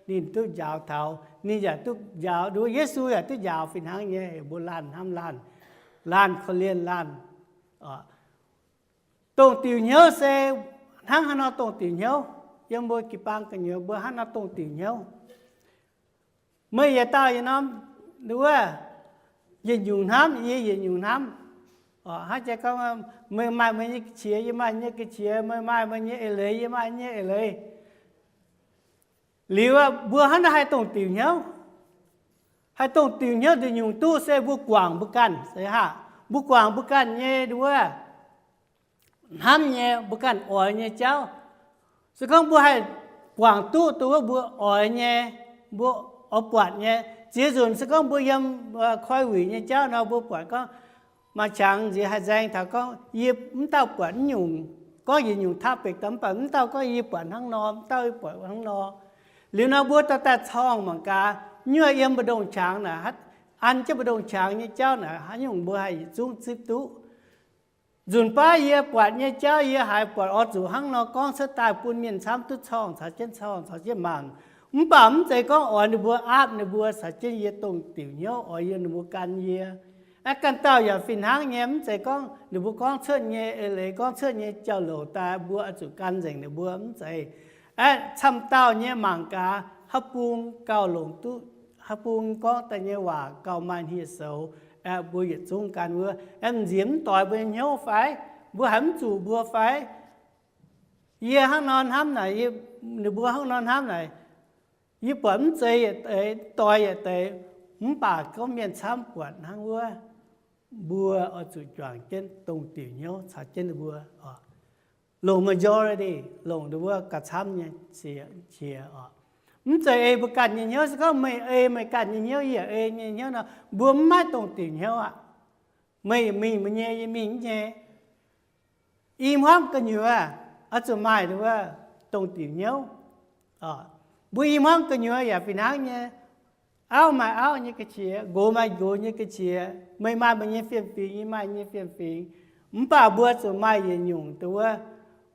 ninh duqv njaaux taux, ninh yaac duqv njaaux, nduov Yesu yaac duqv njaaux fih hnangv nyei, heuc mbuo laanh hnamv laanh, laanh korv-lienh laanh. Dongh diuc hnyouv se hnangv haaix nor dongh diuc hnyouv? Yiem mbuo jiu-baang gu'nyuoz mbuo hnangv nor dongh diuc hnyouv. Meih yietc dauh yietc norm wuov, yietc nyungc hnamv, yie yietc nyungc hnamv. Hnangv jiex gorngv, meih maaih meih nyei ga'qiex, yie maaih nyei ga'qiex, meih maaih meih nyei eix leiz, yie maaih nyei eix leiz. Liuz mbuo hnangv naaiv haih dongh diuc hnyouv, haih dongh diuc hnyouv nduqc nyungc duqv se mbuo guangc mbuo ganh, se haah? Mbuo guangc mbuo ganh nyei wuov hnamv nyei, mbuo ganh oix nyei jauv. Se gorngv mbuo haih guangc duqv dongh wuov mbuo oix nyei, mbuo oix buatc nyei, ziex nzunc se gorngv mbuo yiem koi wuic nyei jauv nor, mbuo buatc gorngv maaih qangx nziex haih nzaeng taux gorngv, yie mv dauh buatc mv nyungc, gorngv yietc nyungc topic daaih, mv baac mv dauh gorngv yie buatc hnangv nor, mv dauh yie buatc hnangv nor. Liuz nor mbuo dorh daaih corngh mangc gaax, nyuoz yiem mbu'ndongx qangx naaic, an jienv mbu'ndongx qangx nyei jauv naaic, haaix nyungc mbuo haih yietc zungv zipv duqv. Nzunc baav yie buatc nyei jauv, yie haiz buatc oix zuqc hnangv nor gorngv cuotv daaih bun mienh camv duqv corngh caux jienv corngh caux jienv mangc. Mv baac mv zeiz gorngv oix ninh mbuo aapv ninh mbuo caux jienv yie dongh diuc hnyouv, oix yiem ninh mbuo gan yie. Aeqv, ganh dauh yaac fih hnangv nyei, mv zeiz gorngv ninh mbuo gorngv cuotv nyei eix leiz, gorngv cuotv nyei jauv-louc daaih mbuo oix zuqc gan nzengc ninh mbuo, mv zeiz. Aeqv, camv dauh nyei mangc gaax, haaix bung gauh longc duqv, haaix bung gorngv daaih nyei waac gauh maaih hniev-soux, aeqv, mbuo yietc zungv gan wuov, aeqv, m'nziex mv doix mbuo nyei hnyouv fai? Mbuo haiz mv zuqc mbuo fai? Yie hnangv nor hnamv naaic, ninh mbuo hnangv nor hnamv naaic, yie buatc mv zeiz yietc deix, doix yietc deix, mv baac gorngv mienh camv buatc hnangv wuov, mbuo oix zuqc juangc jienv dongh diuc hnyouv caux jienv ninh mbuo oc. Longc majority, longc ninh mbuo gauh camv nyei qiex oc. Mv zeiz ei mbuo ganh nyei hnyouv. Se gorngv meih ei meih ganh nyei hnyouv, yie yaac ei nyei hnyouv nor, mbuo mv maaih dongh diuc hnyouv aqv. Meih mingh meih nyei, yie mingh yie nyei. I hmuangv gu'nyuoz oix zuqc maaih wuov dongh diuc hnyouv. Mbuo i hmuangv gu'nyuoz yaac fih hnangv nyei. Auv maaih auv nyei ga'qiex, nqox maaih nqox nyei ga'qiex, meih maaih meih nyei fiem-fingx, yie maaih nyei fiem-fingx. Mv baac mbuo zuqc maaih yietc nyungc dongh wuov,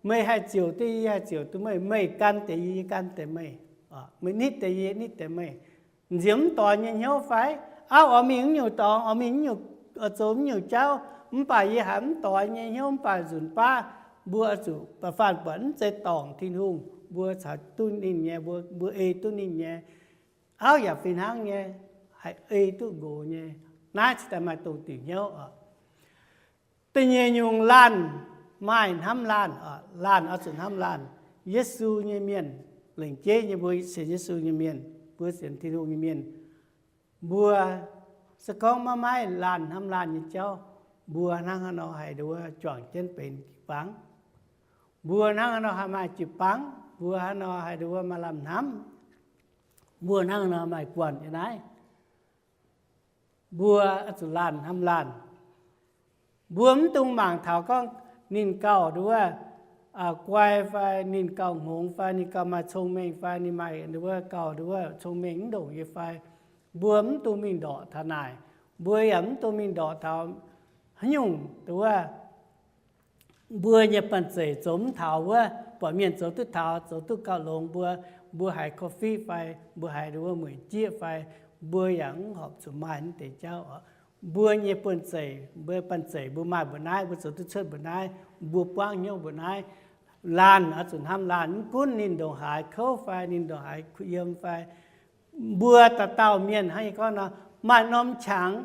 meih haih ziouc duqv yie, yie haih ziouc duqv meih, meih gan deix yie, yie gan deix meih, meih nitv deix yie, yie nitv deix meih. M'nziex mv doix nyei hnyouv fai? Auv oix mingh mv nyungc dorngx, oix mingh mv nyungc, oix zoux mv nyungc jauv, mv baac yie haiz mv doix nyei hnyouv. Mv baac nzunc baav mbuo oix zuqc ba'faanh buatc mv zeiz dorngc Tin-Hungh, mbuo caux duqv ninh nyei, mbuo, mbuo ei duqv ninh nyei. Auv yaac fih hnangv nyei, haih ei duqv nqox nyei. Naaiv cingx daaih maaih dongh diuc hnyouv oc. Da'nyeic nyungc, laanh maaih hnamv laanh, laanh oix zuqc hnamv laanh. Yesu nyei mienh, lengc jeiv nyei mbuo sienx Yesu nyei mienh, mbuo sienx Tin-Hungh nyei mienh, mbuo se gorngv maiv maaih laanh hnamv laanh nyei jauv, mbuo hnangv haaix nor haih nduov juangc jienv benx jiu-baang? Mbuo hnangv haaix nor haih maaih jiu-baang? Mbuo hnangv haaix nor haih nduov maaih lamh hnamv? Mbuo hnangv haaix nor maaih guanh yiem naaiv? Mbuo oix zuqc laanh hnamv laanh. Mbuo mv dungx mangc taux gorngv ninh gauh nduov guai fai ninh gauh hngongx fai ninh gauh maaih cong-mengh fai ninh maaih nduov gauh nduov cong-mengh mv ndongc yie fai. Mbuo mv dungx mingh ndorqc taux naaic. Mbuo yaac mv dungx mingh ndorqc taux haaix nyungc nduov mbuo nyei banh zeic zoux mv taux wuov, buatc mienh zoux duqv taux, zoux duqv gauh longx, mbuo, mbuo haiz korv-fiqv fai mbuo haiz nduov mueic jieqv fai, mbuo yaac mv horpc zuqc maaih naaiv deix jauv oc. Mbuo nyei banh zeic, mbuo banh zeic mbuo maaih mbuo naaiv, mbuo zoux duqv cuotv mbuo naaiv, mbuo buangv hnyouv mbuo naaiv. Laanh oix zuqc hnamv laanh, mv gunv ninh ndongc haaix kouv fai ninh ndongc haaix kuh yiem fai. Mbuo dauh dauh mienh hnangv yie gorngv nor, maaih norm qangx.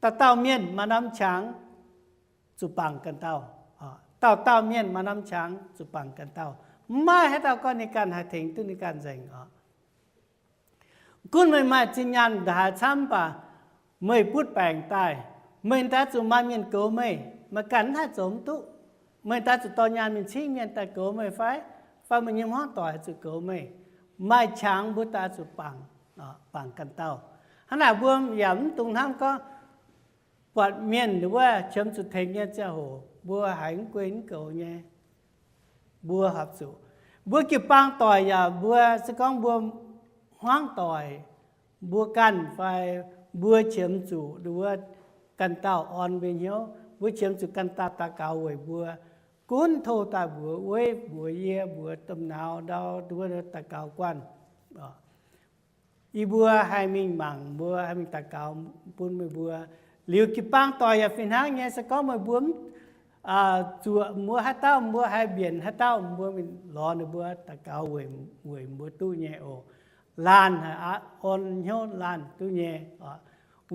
Dauh dauh mienh maaih norm qangx zuqc bangc ganh dauh. Dauh dauh mienh maaih norm qangx zuqc bangc ganh dauh. Mv maaih haaix dauh gorngv ninh ganh haih tengx duqv ninh ganh nzengc oc. Gunv meih maaih zinh nyaanh ndongc haaix camv baac meih butv baengc daaih, meih daaih zuqc maaih mienh goux meih. Meih ganh mv haih zoux mv duqv. Meih daaih zuqc dorh nyaanh mingh cingv mienh daaih goux meih fai? Fai meih nyei hmuangv doic zuqc goux meih? Maaih qangx mbuo daaih zuqc bangc, bangc ganh dauh. Hnangv naaic mbuo yaac mv dungx hnamv gorngv buatc mienh wuov qiemx zuqc tengx nyei ziangh hoc mbuo haiz mv guei mv goux nyei, mbuo horpc zuqc, mbuo jiu-baang doic yaac mbuo se gorngv mbuo hmuangv doic, mbuo ganh fai mbuo qiemx zuqc wuov ganh dauh orn mbuo hnyouv, mbuo qiemx zuqc ganh dauh daux gaux weic mbuo, gunv tov daaih mbuox weiv mbuox yie mbuox domh nauz ndau wuov daux gaux guanh. Yie mbuo haih mingh mangc, mbuo haih mingh daux gaux bun meih mbuo. Liuz jiu-baang doic yaac fih hnangv nyei, se gorngv meih mbuo zuoqc mbuo haaix dauh, mbuo haih mbienc haaix dauh, mbuo mingh lorz ninh mbuo daux gaux weic mbuo duqv nyei oc. Laanh haic aqv, orn hnyouv laanh duqv nyei.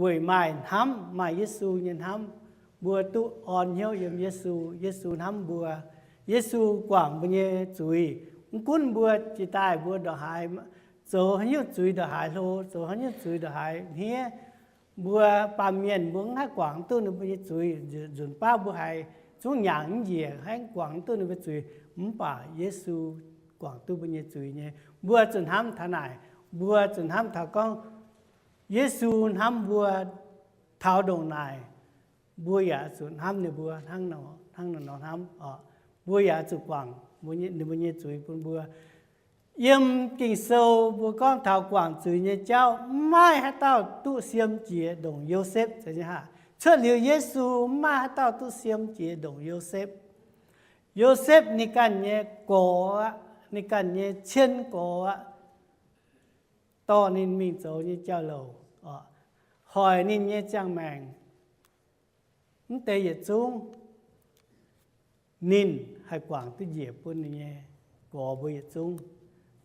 Weic maaih hnamv, maaih Yesu nyei hnamv, mbuo duqv orn hnyouv yiem Yesu. Yesu hnamv mbuo. Yesu guangc mbuo nyei zuiz. Mv gunv mbuo jiex daaih mbuo ndongc haaix, zoux haaix nyungc zuiz ndongc haaix hlo, zoux haaix nyungc zuiz ndongc haaix hniev, mbuo baamh mienh mbuo mv haih guangc duqv ninh mbuo nyei zuiz. Nzunc baav mbuo haiz zungv nyaangc mv njiec, haih guangc duqv ninh mbuo zuiz. Mv baac Yesu guangc duqv mbuo nyei zuiz nyei. Mbuo zuqc hnamv taux naaic. Mbuo zuqc hnamv taux gorngv Yesu hnamv mbuo taux ndongc naaic, mbuo yaac zuqc hnamv ninh mbuo hnangv nor hnamv oc. Mbuo yaac zuqc guangc ninh mbuo nyei zuiz bun mbuo. Yiem Ging-Sou mbuo gorngv taux guangc zuiz nyei jauv, mv maaih haaix dauh duqv siem jiex ndongc Yosepv. Cuotv liuz Yesu, mv maaih haaix dauh duqv siem jiex ndongc Yosepv. Yosepv ninh ganh nyei gorx aqv, ninh ganh nyei cien gorx aqv, dorh ninh mingh zoux nyei jauv-louc, hoic ninh nyei ziangh maengc. Mv deix yietc zungv ninh haih guangc duqv njiec bun ninh nyei gorx mbuo yietc zungv.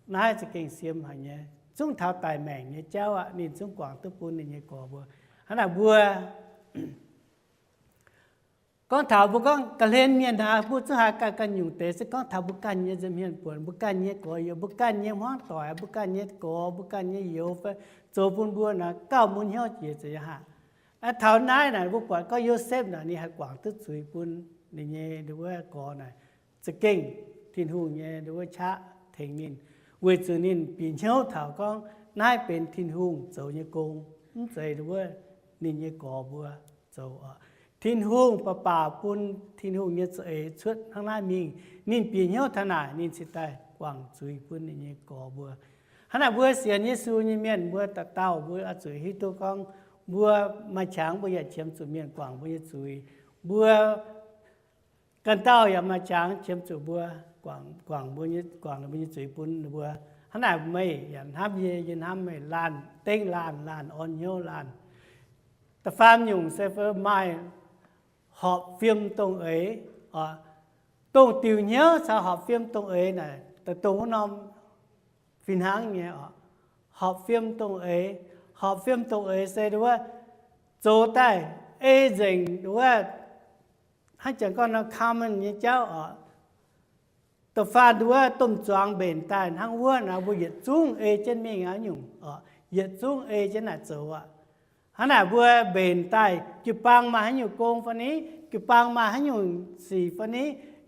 Naaiv za'gengh siem haic nyei. Zungv taux daic maengc nyei jauv aqv, ninh zungv guangc duqv bun ninh nyei gorx mbuo. Hnangv naaic mbuo gorngv taux mbuo gorngv ga'hlen mienh aqv, mbuo zungv haiz ganh ganh nyungc deix se gorngv taux mbuo ganh nyei nza'hmien buonc, mbuo ganh nyei gorx-youz, mbuo ganh nyei hmuangv doic, mbuo ganh nyei gorx, mbuo ganh nyei youz fai zoux bun mbuo naaic gauh mun hnyouv jiex za'eix haic. Taux naaiv naaic mbuo buatc gorngv Yosepv naaic ninh haih guangc duqv zuiz bun ninh nyei wuov gorx naaic. Za'gengh Tin-Hungh nyei wuov qaqv tengx ninh, weic zuqc ninh bieqc hnyouv taux gorngv naaiv benx Tin-Hungh zoux nyei gong, mv zeiz wuov ninh nyei gorx mbuo zoux. Tin-Hungh baac baac bun Tin-Hungh nyei za'eix cuotv hnangv naaiv mingh. Ninh bieqc hnyouv taux naaic ninh cingx daaih guangc zuiz bun ninh nyei gorx mbuo. Hnangv naaic mbuo sienx Yesu nyei mienh mbuo dauh dauh mbuo oix zuqc hiuv duqv gorngv mbuo maaih qangx mbuo yaac qiemx zuqc mienh guangc mbuo nyei zuiz. Mbuo ganh dauh yaac maaih qangx qiemx zuqc mbuo guangc, guangc mbuo nyei, guangc ninh mbuo nyei zuiz bun ninh mbuo. Hnangv naaic meih yaac hnamv yie, yie hnamv meih, laanh dengv laanh, laanh orn hnyouv laanh. Da'faam nyungc se maaih horpc fim dongh eix. Dongh diuc hnyouv caux horpc fim dongh eix naaic, daaih dongh wuov norm fih hnangv nyei oc. Horpc fim dongh eix, horpc fim dongh eix se wuov zoux daaih ei nzengc wuov, hnangv jangx gorngv nor common nyei jauv oc. Da'faanh wuov domh zuangx mbenc daaih hnangv wuov naaic, mbuo yietc zungv ei jienv mingh aqv nyungc oc, yietc zungv ei jienv naaic zoux aqv. Hnangv naaic mbuo mbenc daaih jiu-baang maaih haaix nyungc gong fai ni, jiu-baang maaih haaix nyungc sic fai ni,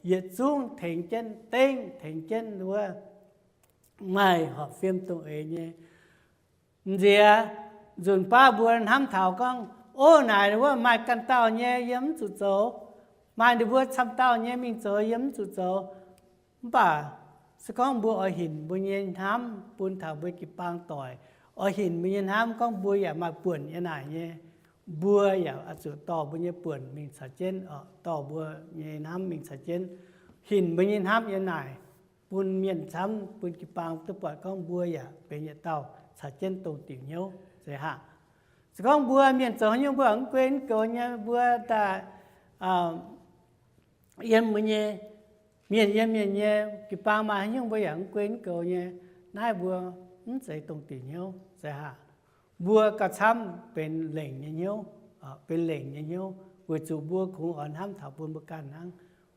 yietc zungv tengx jienv dengv, tengx jienv wuov maaih horpc fim dongh eix nyei. M'nziex nzunc baav mbuo hnamv taux gorngv, ov, naaic wuov maaih ganh dauh nyei yie mv zuqc zoux, maaih ninh mbuo camv dauh nyei mingh zoux yie mv zuqc zoux. Mv baac se gorngv mbuo oix hinc mbuo nyei hnamv bun taux mbuo jiu-baang doic, oix hinc mbuo nyei hnamv gorngv mbuo yaac maaih buonc yiem naaic nyei, mbuo yaac oix zuqc dorh mbuo nyei buonc mingh caux jienv, dorh mbuo nyei hnamv mingh caux jienv, hinc mbuo nyei hnamv yiem naaic bun mienh camv, bun jiu-baang duqv buatc gorngv mbuo yaac benx yietc dauh caux jienv dongh diuc hnyouv. Zeiz haac, se gorngv mbuo mienh zoux haaix nyungc mbuo mv guei mv goux nyei, mbuo daaih yiem mbuo nyei, mienh yiem mienh nyei jiu-baang maaih haaix nyungc mbuo yaac mv guei mv goux nyei, naaiv mbuo mv zeiz dongh diuc hnyouv. Zeiz haac, mbuo gauh camv benx lengc nyei hnyouv, benx lengc nyei hnyouv, weic zuqc mbuo kungx oix hnamv taux bun mbuo ganh hnangv,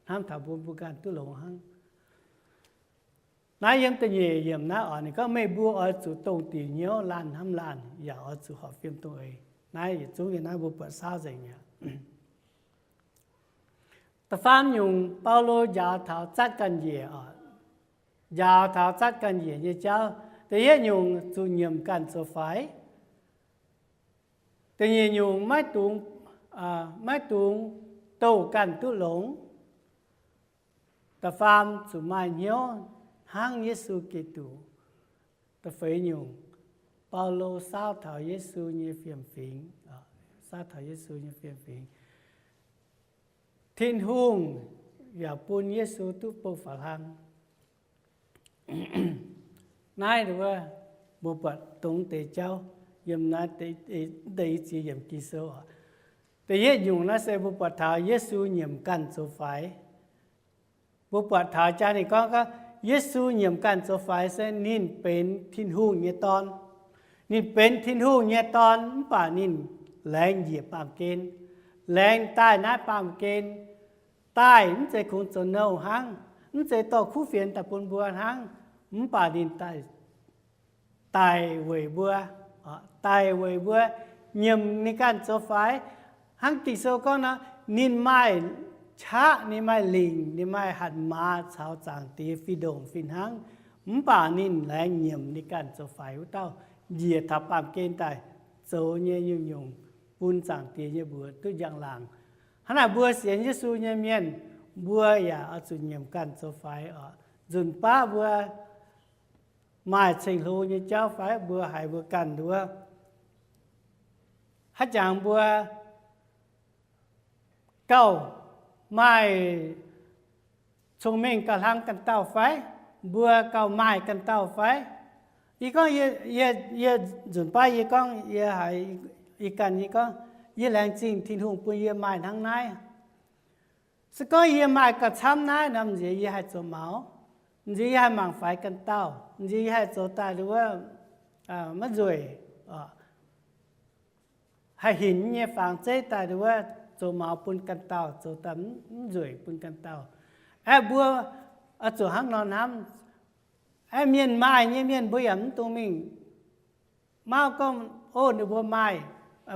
hnamv taux bun mbuo ganh duqv longx hnangv. Naaiv yiem da'nyeic yiemc naaiv oc, ninh gorngv meih mbuo oix zuqc dongh diuc hnyouv, laanh hnamv laanh, yaac oix zuqc horpc fim dongh eix. Naaiv yietc zungv yiem naaiv mbuo buatc saauv nzengc mi'aqv. Da'faam nyungc, Baulo njaaux taux zatv ganh njiec oc. Njaaux taux zatv ganh njiec nyei jauv. Da'yietv nyungc, zuqc nyiemc ganh zoux faix. Da'nyeic nyungc, maiv dungx, maiv dungx douh ganh duqv longx. Da'faam, zuqc maaih hnyouv hnangv Yesu Giduc. Da'feix nyungc, Baulo saauv taux Yesu nyei fiem-fingx, saauv taux Yesu nyei fiem-fingx, Tin-Hungh yaac bun Yesu duqv bou faaux hlang. Naaiv wuov mbuo buatc dongh deix jauv yiem naaiv deix ziex yiemc Ging-Sou oc. Da'yietv nyungc naaiv se mbuo buatc taux Yesu nyiemc ganh zoux faix. Mbuo buatc taux jaa ninh gorngv, gorngv Yesu nyiemc ganh zoux faix se ninh benx Tin-Hungh nyei Dorn. Ninh benx Tin-Hungh nyei Dorn mv baac ninh laengz njiec baamh gen, laengz daaih naaiv baamh gen, daaih mv zeiz kungx zoux nouh hnangv, mv zeiz dorh kuv fienx daaih bun mbuo hnangv, mv baac ninh daaih daic weic mbuo, daic weic mbuo, nyiemc ninh ganh zoux faix. Hnangv Ging-Sou gorngv nor, ninh maaih qaqv, ninh maaih lingc, ninh maaih hatc maaz caux Zaangc Diex fih ndongc fih hnangv, mv baac ninh laengz nyiemc ninh ganh zoux faix wuov dauh, njiec taux baamh gen daaih zoux nyei nyungc-nyungc bun Zaangc Diex nyei mbuox duqv njang-laangc. Hnangv naaic mbuo sienx Yesu nyei mienh, mbuo yaac oix zuqc nyiemc ganh zoux faix oc. Nzunc baav mbuo maaih ceng-hlo nyei jauv fai mbuo haiz mbuo ganh nduov, haaix jangx mbuo gauh maaih cong-mengh gauh hlang ganh dauh fai? Mbuo gauh maaih ganh dauh fai? Yie gorngv, yie, yie nzunc baav yie gorngv, yie haiz yie ganh yie gorngv, yie laengz zingh Tin-Hungh bun yie maaih hnangv naaiv. Se gorngv yie maaih gauh camv naaiv nor, m'nziex yie haih zoux maux, m'nziex yie haih mangc faix ganh dauh, m'nziex yie haih zoux daaih nduov maiv nzueic, haih hinc nyei fangx zeiv daaih nduov zoux maux bun ganh dauh, zoux daaih mv nzueic bun ganh dauh. Aeqv, mbuo oix zuqc hnangv nor hnamv. Aeqv, mienh maaih nyei mienh mbuo yaac mv dungx mingh mauv gorngv, o, ninh mbuo maaih,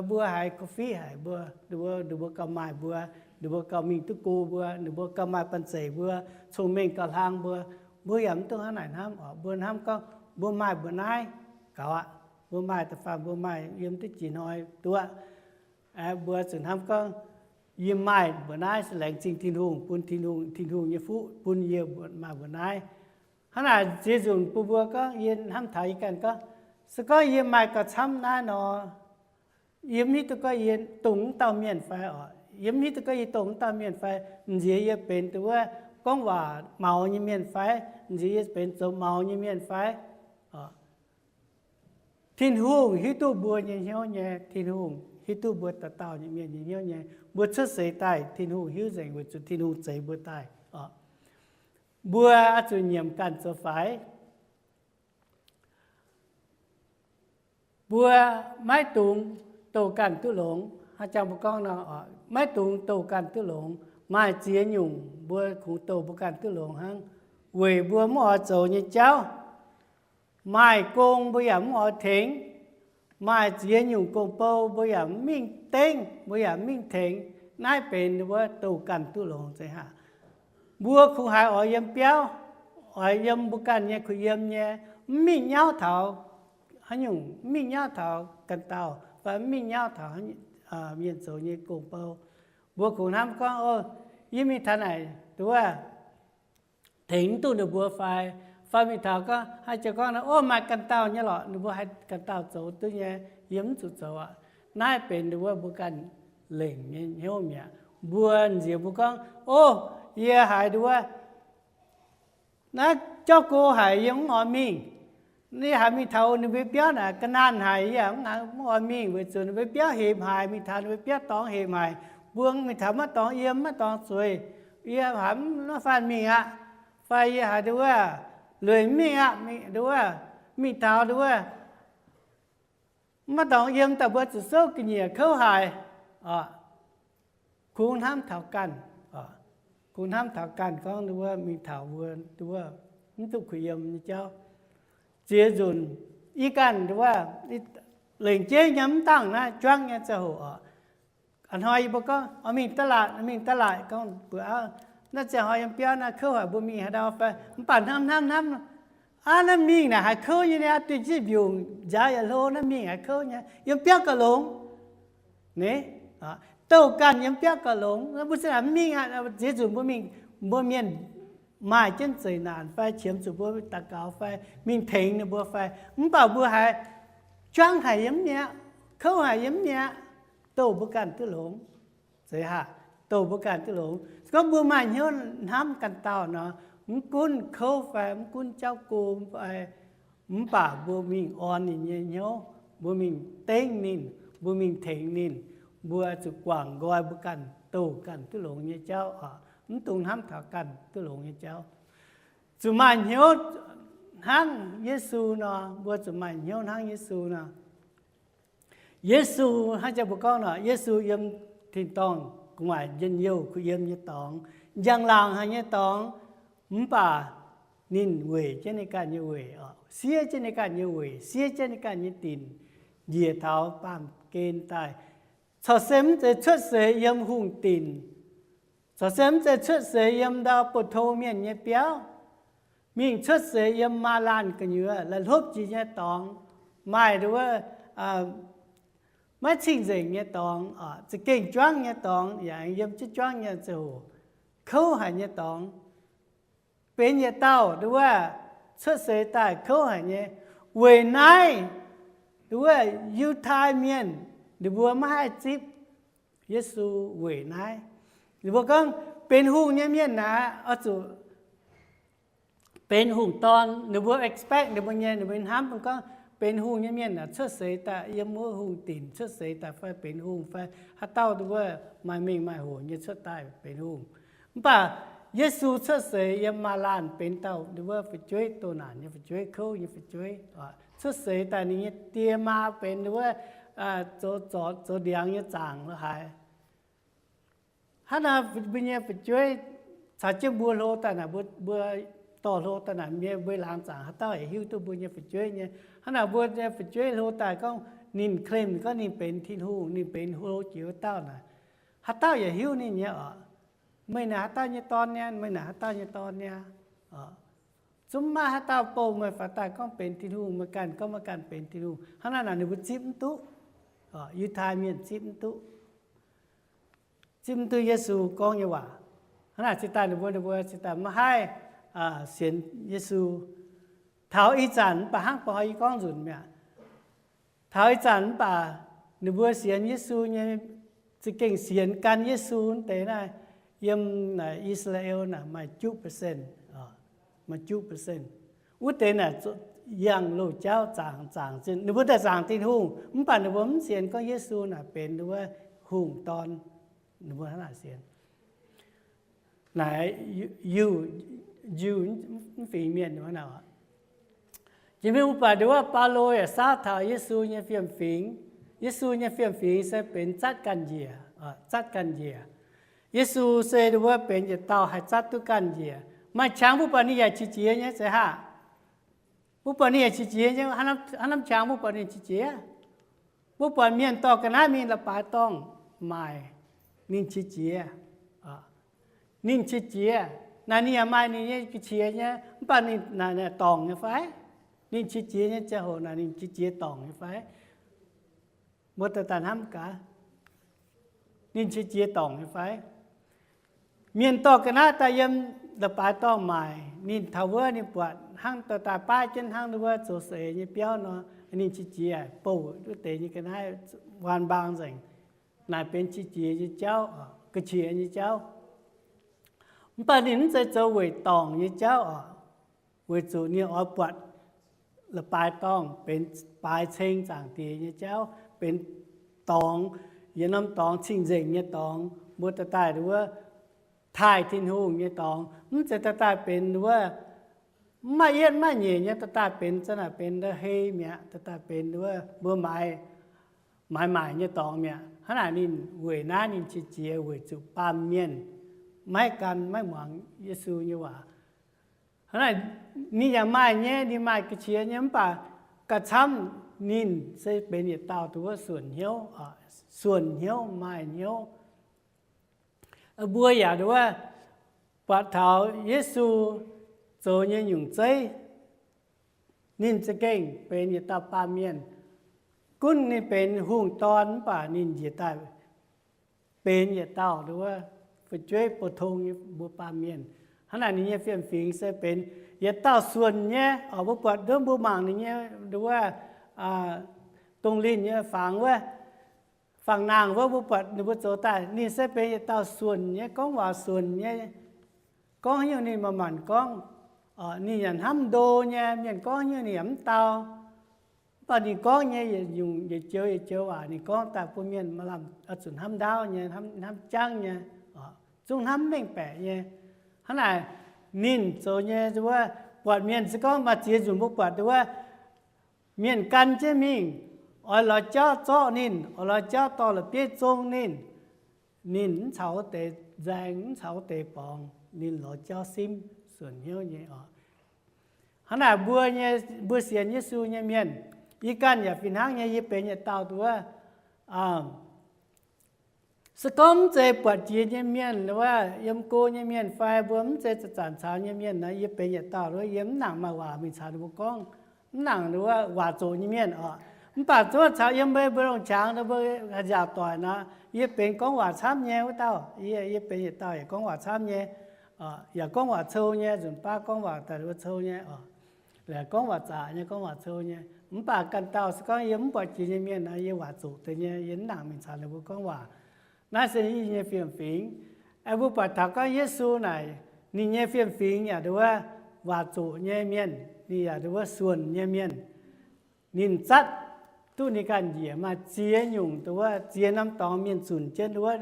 mbuo haiz ga'fiev haic mbuo, ninh mbuo gauh maaih mbuo, ninh mbuo gauh mingh duqv go mbuo, ninh mbuo gauh maaih banh zeic mbuo, cong-mengh gauh hlang mbuo. Mbuo yaac mv dungx hnangv naaic hnamv oc. Mbuo hnamv gorngv mbuo maaih mbuo naaiv gaux aqv. Mbuo maaih da'faanh mbuo maaih yiem duqv jiex hnoi duqv. Mbuo zuqc hnamv gorngv, yie maaih mbuo naaiv se laengz zingh Tin-Hungh, bun Tin-Hungh, Tin-Hungh nyei fuqv bun yie maaih mbuo naaiv. Hnangv naaic ziex nzunc bun mbuo gorngv, yie hnamv taux yie ganh gorngv, se gorngv yie maaih gauh camv naaiv nor, yie mv hiuv duqv gorngv yie dongh wuov dauh mienh fai oc. Yie mv hiuv duqv gorngv yie dongh wuov dauh mienh fai. M'nziex yie benx dongh wuov gorngv waac maux nyei mienh fai? M'nziex yie benx zoux maux nyei mienh fai? Tin-Hungh hiuv duqv mbuo nyei hnyouv nyei. Tin-Hungh hiuv duqv mbuo dauh dauh nyei mienh nyei hnyouv nyei. Mbuo cuotv seix daaih Tin-Hungh hiuv nzengc weic zuqc Tin-Hungh zeix mbuo daaih. Mbuo oix zuqc nyiemc ganh zoux faix. Mbuo maiv dungx douh ganh duqv longx. Haaix jangx mbuo gorngv nor, maiv dungx douh ganh duqv longx. Maaih ziex nyungc mbuo kungx douh mbuo ganh duqv longx hnangv, weic mbuo mv oix zoux nyei jauv. Maaih gong mbuo yaac mv oix tengx. Maaih ziex nyungc gong-bou mbuo yaac mv mingh dengv, mbuo yaac mv mingh tengx. Naaiv benx wuov douh ganh duqv longx zeiz haic. Mbuo kungx haiz oix yiem biauv, oix yiem mbuo ganh nyei kuh yiem nyei, mv mingh nyauv taux haaix nyungc, mv mingh nyauv taux ganh dauh fai mv mingh nyauv taux mienh zoux nyei gong-bou. Mbuo kungx hnamv gorngv, o, yie mingh taux naaic nduov tengx mv duqv ninh mbuo fai, fai mingh taux gorngv, haih jiex gorngv, o, maaih ganh dauh nyei lorqc, ninh mbuo haih ganh dauh zoux duqv nyei, yie mv zuqc zoux aqv. Naaiv benx nduov mbuo ganh lengc nyei hnyouv mi'aqv. Mbuo nziex mbuo gorngv, o, yie haiz nduov naaiv jauv go haic, yie mv oix mingh. Yie haiz mingh taux ninh mbuo biauv naaic ga'naanh haic, yie mv oix mingh weic zuqc ninh mbuo biauv hepc haic, mingh taux ninh mbuo biauv dorngx hepc haic. Mbuo mingh taux maiv dorngx yiem, maiv dorngx zueiz. Yie haiz mv faanh mingh aqv. Fai yie haiz nduov lueic mingh aqv, nduov mingh taux nduov maiv dorngx yiem daaih, mbuo zuqc souv ga'nyiec kouv haic. Kungx hnamv taux ganh, kungx hnamv taux ganh gorngv nduov mingh taux mbuo nduov mv duqv kuh yiem nyei jauv. Ziex nzunc yie ganh nduov lengc jeiv nyei mv dangh naaiv juangv nyei ziangh hoc oc, a'hnoi yie mbuo gorngv, oix mingh da'laatc, mingh da'laatc, gorngv mbuo auv, naaiv ziangh hoc yiem biauv naaiv kouv haic, mbuo mingh haaix ndau fai? Mv baac hnamv hnamv hnamv, aav, naaiv mingh naaic haiz kouv nyei, naaiv duih zipv mbiungc nziaaux yietc hlo, naaiv mingh haiz kouv nyei, yiem biauv gauh longx. Nyei, douh ganh yiem biauv gauh longx. Mbuo se mingh aqv, ziex nzunc mbuo mingh, mbuo mienh maaih jienv zeqc naanc fai qiemx zuqc mbuo daux gaux fai mingh tengx ninh mbuo fai, mv baac mbuo haiz juangv haic yiem mi'aqv, kouv haic yiem mi'aqv, douh mbuo ganh duqv longx. Zeiz haac, douh mbuo ganh duqv longx. Se gorngv mbuo maaih hnyouv hnamv ganh dauh nor, mv gunv kouv fai mv gunv jauv go fai, mv baac mbuo mingh orn ninh nyei hnyouv, mbuo mingh dengv ninh, mbuo mingh tengx ninh, mbuo zuqc guangc nqoi mbuo ganh douh ganh duqv longx nyei jauv oc. Mv dungx hnamv taux ganh duqv longx nyei jauv. Zuqc maaih hnyouv hnangv Yesu nor, mbuo zuqc maaih hnyouv hnangv Yesu nor. Yesu, hnangv jang mbuo gorngv nor, Yesu yiem tin-dorngh gu'nguaaic njien-youh kuh yiem nyei dorngx, njang-laangc haic nyei dorngx, mv baac ninh weic jienv ninh ganh nyei weic, siev jienv ninh ganh nyei weic, siev jienv ninh ganh nyei dinc, njiec taux baamh gen daaih. Corc se mv zeiz cuotv seix yiem hungh dinc. Corc se mv zeiz cuotv seix yiem ndau buoz-tong mienh nyei biauv. Mingh cuotv seix yiem maaz-laanh gu'nyuoz, la'hlopv jiex nyei dorngx, maaih nduov maiv cing-nzengc nyei dorngx, za'gengh juangv nyei dorngx, yaac yiem jienv juangv nyei ziangh hoc, kouv haic nyei dorngx. Benx yietc dauh nduov cuotv seix daaih kouv haic nyei. Weic naaiv nduov Yiutai Mienh ninh mbuo maiv haih zipv Yesu weic naaiv. Ninh mbuo gorngv benx hungh nyei mienh naaic oix zuqc benx hungh dorn. Ninh mbuo expect ninh mbuo nyei, ninh mbuo hnamv gorngv benx hungh nyei mienh naaic cuotv seix daaih yiem wuov hungh dinc cuotv seix daaih fai benx hungh fai haaix dauh nduov maaih mengh maaih hoc nyei cuotv daaih benx hungh. Mv baac Yesu cuotv seix yiem maaz-laanh benx dauh nduov fu'jueiv, doh naanc nyei fu'jueiv, kouv nyei fu'jueiv. Cuotv seix daaih ninh nyei die maa benx nduov zoux zorc zoux ndiangx nyei zaangc lo haaix. Hnangv naaic mbuo nyei fu'jueiv caux jienv mbuo hlo daaih naaic, mbuo dorh hlo daaih naaic, mbuo laangz zaangc haaix dauh yaac hiuv duqv mbuo nyei fu'jueiv nyei. Hnangv naaic mbuo nyei fu'jueiv hlo daaih gorngv ninh claim gorngv ninh benx Tin-Hungh, ninh benx hlo jiex wuov dauh naaic, haaix dauh yaac hiuv ninh nyei oc. Meih naaic haaix dauh nyei dorn niaa, meih naaic haaix dauh nyei dorn niaa. Zungv maiv haaix dauh bouh meih faaux daaih gorngv benx Tin-Hungh, meih ganh gorngv meih ganh benx Tin-Hungh. Hnangv naaic naaic ninh mbuo zipv mv duqv. Yiutai Mienh zipv mv duqv, zipv mv duqv Yesu gorngv nyei waac. Hnangv naaic cingx daaih ninh mbuo, ninh mbuo cingx daaih maiv haih sienx Yesu. Taux ih zanc mv baac hnangv ba'hnoi yie gorngv nzunc mi'aqv, taux ih zanc mv baac ninh mbuo sienx Yesu nyei, za'gengh sienx gan Yesu wuov deix naaiv, yiem naaic I^saa^laa^en naaic maaih juqv percent, maaih juqv percent. Wuov deix naaic yangh loz-jauv zaangc, zaangc zinh, ninh mbuo daaih zaangc Tin-Hungh mv baac ninh mbuo mv sienx gorngv Yesu naaic benx wuov hungh dorn. Ninh mbuo hnangv naaic sienx. Naaic Yiuh, Yiuh mv fingx mienh hnangv naaic. Jiex mingh mv baac nduov Baulo yaac saauv taux Yesu nyei fiem-fingx. Yesu nyei fiem-fingx se benx zatv ganh njiec, zatv ganh njiec. Yesu se nduov benx yietc dauh haih zatv duqv ganh njiec. Maaih qangx mbuo buatc ninh yaac qiex jiez nyei zeiz haah? Mbuo buatc ninh yaac qiex jiez nyei, haaix norm qangx mbuo buatc ninh qiex jiez? Mbuo buatc mienh dorh ga'naaiv mingh la'baaix dorngh maaic, ninh qiex jiez. Ninh qiex jiez. Naaic ninh yaac maaih ninh nyei ga'qiex nyei, mv baac ninh naaic dorngc nyei fai? Ninh qiex jiez nyei ziangh hoc naaic ninh qiex jiez dorngc nyei fai? Mbuo daaih daaih hnamv gaax, ninh qiex jiez dorngc nyei fai? Mienh dorh ga'naaiv daaih yiem la'baaix dorngh maaic, ninh taux wuov ninh buatc hnangv daaih daaih baav jienv hnangv wuov zoux seix nyei biauv nor, ninh qiex jiez bouh wuov deix nyei ga'naaiv waan mbaang nzengc. Naaic benx qiex jiez nyei jauv, ga'qiex nyei jauv. Mv baac ninh mv zeiz zoux weic dorngc nyei jauv oc, weic zuqc ninh oix buatc la'baaix dorngh benx baaix ceng Zaangc Diex nyei jauv, benx dorngx, yietc norm dorngx cing-nzengc nyei dorngx, mbuo daaih daaih wuov taaih Tin-Hungh nyei dorngx, mv zeiz daaih daaih benx wuov mv maaih yietv mv maaih nyeic nyei, daaih daaih benx za'naaic benx ndau hei mi'aqv, daaih daaih benx wuov mbuo maaiz, maaiz maaic nyei dorngx mi'aqv. Hnangv naaic ninh weic naaiv ninh qiex jiez weic zuqc baamh mienh maiv gan maiv muangx Yesu nyei waac. Hnangv naaic ninh yaac maaih nyei, ninh maaih ga'qiex nyei, mv baac gauh camv ninh se benx yietc dauh dongh wuov suonc hnyouv, suonc hnyouv maaih hnyouv. Mbuo yaac wuov buatc taux Yesu zoux nyei nyungc zeiv, ninh za'gengh benx yietc dauh baamh mienh. gunv ninh benx hungh dorn mv baac ninh njiec daaih benx yietc dauh nduov fu'jueiv pou-tong nyei mbuo baamh mienh. Hnangv naaic ninh nyei fiem-fingx se benx yietc dauh suonc nyei. Oc, mbuo buatc nduov mbuo mangc ninh nyei nduov dongh linh nyei fangx wuov, fangx-nangh wuov, mbuo buatc ninh mbuo zoux daaih ninh se benx yietc dauh suonc nyei, gorngv waac suonc nyei. Gorngv haaix nyungc ninh manc-manc gorngv. Ninh yaac hnamv ndo nyei, mienh gorngv haaix nyungc ninh yaac mv dau. Mv baac ninh gorngv nyei yietc nyungc yietc joux yietc joux waac ninh gorngv daaih bun mienh maaih lamh oix zuqc hnamv ndaauv nyei, hnamv jangv nyei, zungv hnamv mv mengh baeqc nyei. Hnangv naaic ninh zoux nyei wuov, buatc mienh se gorngv maaih ziex nzunc mbuo buatc wuov, mienh gan jienv mingh, oix lorz jauv zorqv ninh, oix lorz jauv dorh la'bieiv zong ninh. Ninh mv caux wuov deix nzaeng, mv caux wuov deix borngz, ninh lorz jauv simv suonc hnyouv nyei oc. Hnangv naaic mbuo nyei, mbuo sienx Yesu nyei mienh, yie ganh yaac fih hnangv nyei, yie benx yietc dauh nduov se gorngv mv zeiz buatc jiex nyei mienh wuov, yiem go nyei mienh fai mbuo mv zeiz zanc-zanc caux nyei mienh nor, yie benx yietc dauh nduov yie mv nangc maaih waac mingh caux ninh mbuo gorngv, mv nangc nduov waac zoqc nyei mienh oc. Mv baac zuov caux yiem mbuo, mbuo longc qangx nduov mbuo nziaauc doic nor, yie benx gorngv waac camv nyei wuov dauh. Yie, yie benx yietc dauh yaac gorngv waac camv nyei, yaac gorngv waac cou nyei, nzunc baav gorngv waac daaih wuov cou nyei oc. Laaix gorngv waac zaqc nyei, gorngv waac cou nyei. Mv baac ganh dauh se gorngv yie mv buatc jiex nyei mienh nor, yie waac zoqc deix nyei, yie mv nangc mingh caux ninh mbuo gorngv waac. Naaiv se yie nyei fiem-fingx. Aengx mbuo buatc taux gorngv Yesu naaic, ninh nyei fiem-fingx yaac nduov waac zoqc nyei mienh, ninh yaac nduov suonc nyei mienh. Ninh zatv duqv ninh ganh njiec maaih ziex nyungc nduov ziex norm dorngx mienh zunc jienv nduov.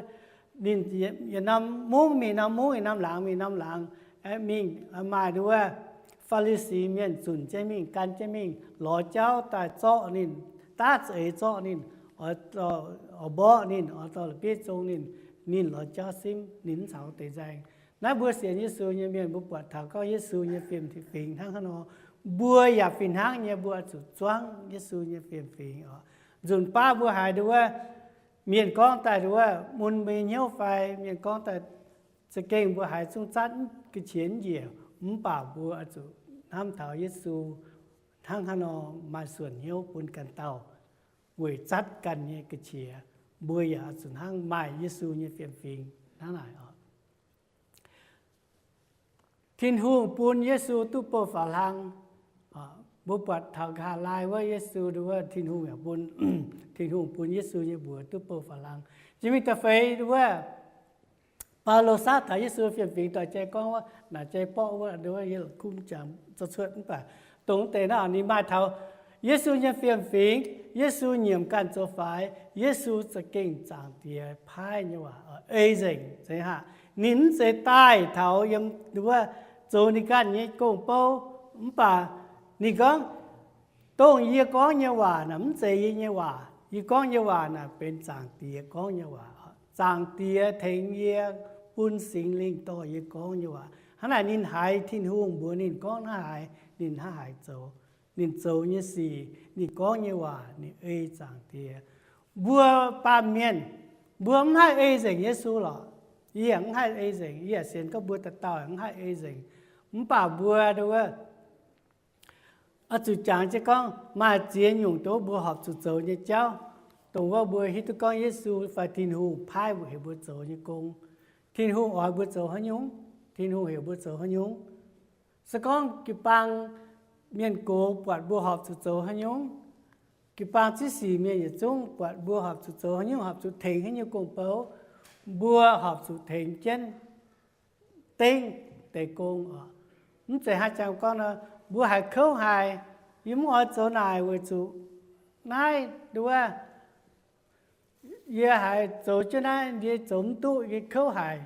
Ninh yietc norm mungv mingh norm mungv, yietc norm laangz mingh norm laangz, aengx mingh maaih nduov Faa^li^si mienh zunc jienv mingh, gan jienv mingh, lorz jauv daaih zorqv ninh, daav za'eix zorqv ninh, oix mborqv ninh, oix dorh la'bieiv zong ninh. Ninh lorz jauv simv, ninh mv caux deix nzaeng. Naaiv mbuo sienx Yesu nyei mienh mbuo buatc taux gorngv Yesu nyei fiem-fingx hnangv haaix nor, mbuo yaac fih hnangv nyei, mbuo oix zuqc zuangv Yesu nyei fiem-fingx oc. Nzunc baav mbuo haiz nduov mienh gorngv daaih nduov mun mbuo nyei hnyouv fai mienh gorngv daaih za'gengh mbuo haiz zungv zatv ga'qiex njiec, mv baac mbuo oix zuqc hnamv taux Yesu hnangv haaix nor maaih suonc hnyouv bun ganh dauh weic zatv ganh nyei ga'qiex. Mbuo yaac oix zuqc hnangv maaih Yesu nyei fiem-fingx hnangv naaic oc. Tin-Hungh bun Yesu duqv bouh faaux hlang. Mbuo buatc taux nqa'haav laai wuov Yesu nduov, Tin-Hungh yaac bun, Tin-Hungh bun Yesu nyei mbuox duqv bouh faaux hlang. Jiex mingh da'feix nduov, Baulo saatv taux Yesu fiem-fingx doic jai gorngv wuov, naaic jai borqv wuov, nduov yie la'kuqv jangx zorqv cuotv mv baac dongh deix naaiv ninh maaih taux Yesu nyei fiem-fingx, Yesu nyiemc ganh zoux faix, Yesu za'gengh Zaangc Diex paaiv nyei waac ei nzengc. Zeiz haac, ninh mv zeiz daaih taux yiem nduov zoux ninh ganh nyei gong-bou, mv baac ninh gorngv, dongh yie gorngv nyei waac naaic mv zeiz yie nyei waac. Yie gorngv nyei waac naaic benx Zaangc Diex gorngv nyei waac. Zaangc Diex tengx yie, bun Singx Lingh dorh yie gorngv nyei waac. Hnangv naaic ninh haiz Tin-Hungh mbuox ninh gorngv hnangv haaix, ninh hnangv haaix zoux. Ninh zoux nyei sic, ninh gorngv nyei waac, ninh ei Zaangc Diex. Mbuo baamh mienh, mbuo mv haih ei nzengc Yesu lorqc. Yie yaac mv haih ei nzengc. Yie yaac sienx gorngv mbuo dauh dauh mv haih ei nzengc. Mv baac mbuo nduov oix zuqc jangx jienv gorngv maaih ziex nyungc dongh mbuo horpc zuqc zoux nyei jauv, dongh wuov mbuo hiuv duqv gorngv Yesu fai Tin-Hungh paaiv mbuo, heuc mbuo zoux nyei gong. Tin-Hungh oix mbuo zoux haaix nyungc? Tin-Hungh heuc mbuo zoux haaix nyungc? Se gorngv jiu-baang mienh gox buatc mbuo horpc zuqc zoux haaix nyungc, jiu-baang ziex sic mienh yietc zungv buatc mbuo horpc zuqc zoux haaix nyungc, horpc zuqc tengx haaix nyungc gong-bou, mbuo horpc zuqc tengx jienv dengv deix gong oc. Mv zeiz hnangv jangx gorngv nor, mbuo haiz kouv haic, yie mv oix zoux naaic weic zuqc naaiv nduov, yie haiz zoux jienv naaiv yie zoux mv duqv, yie kouv haic.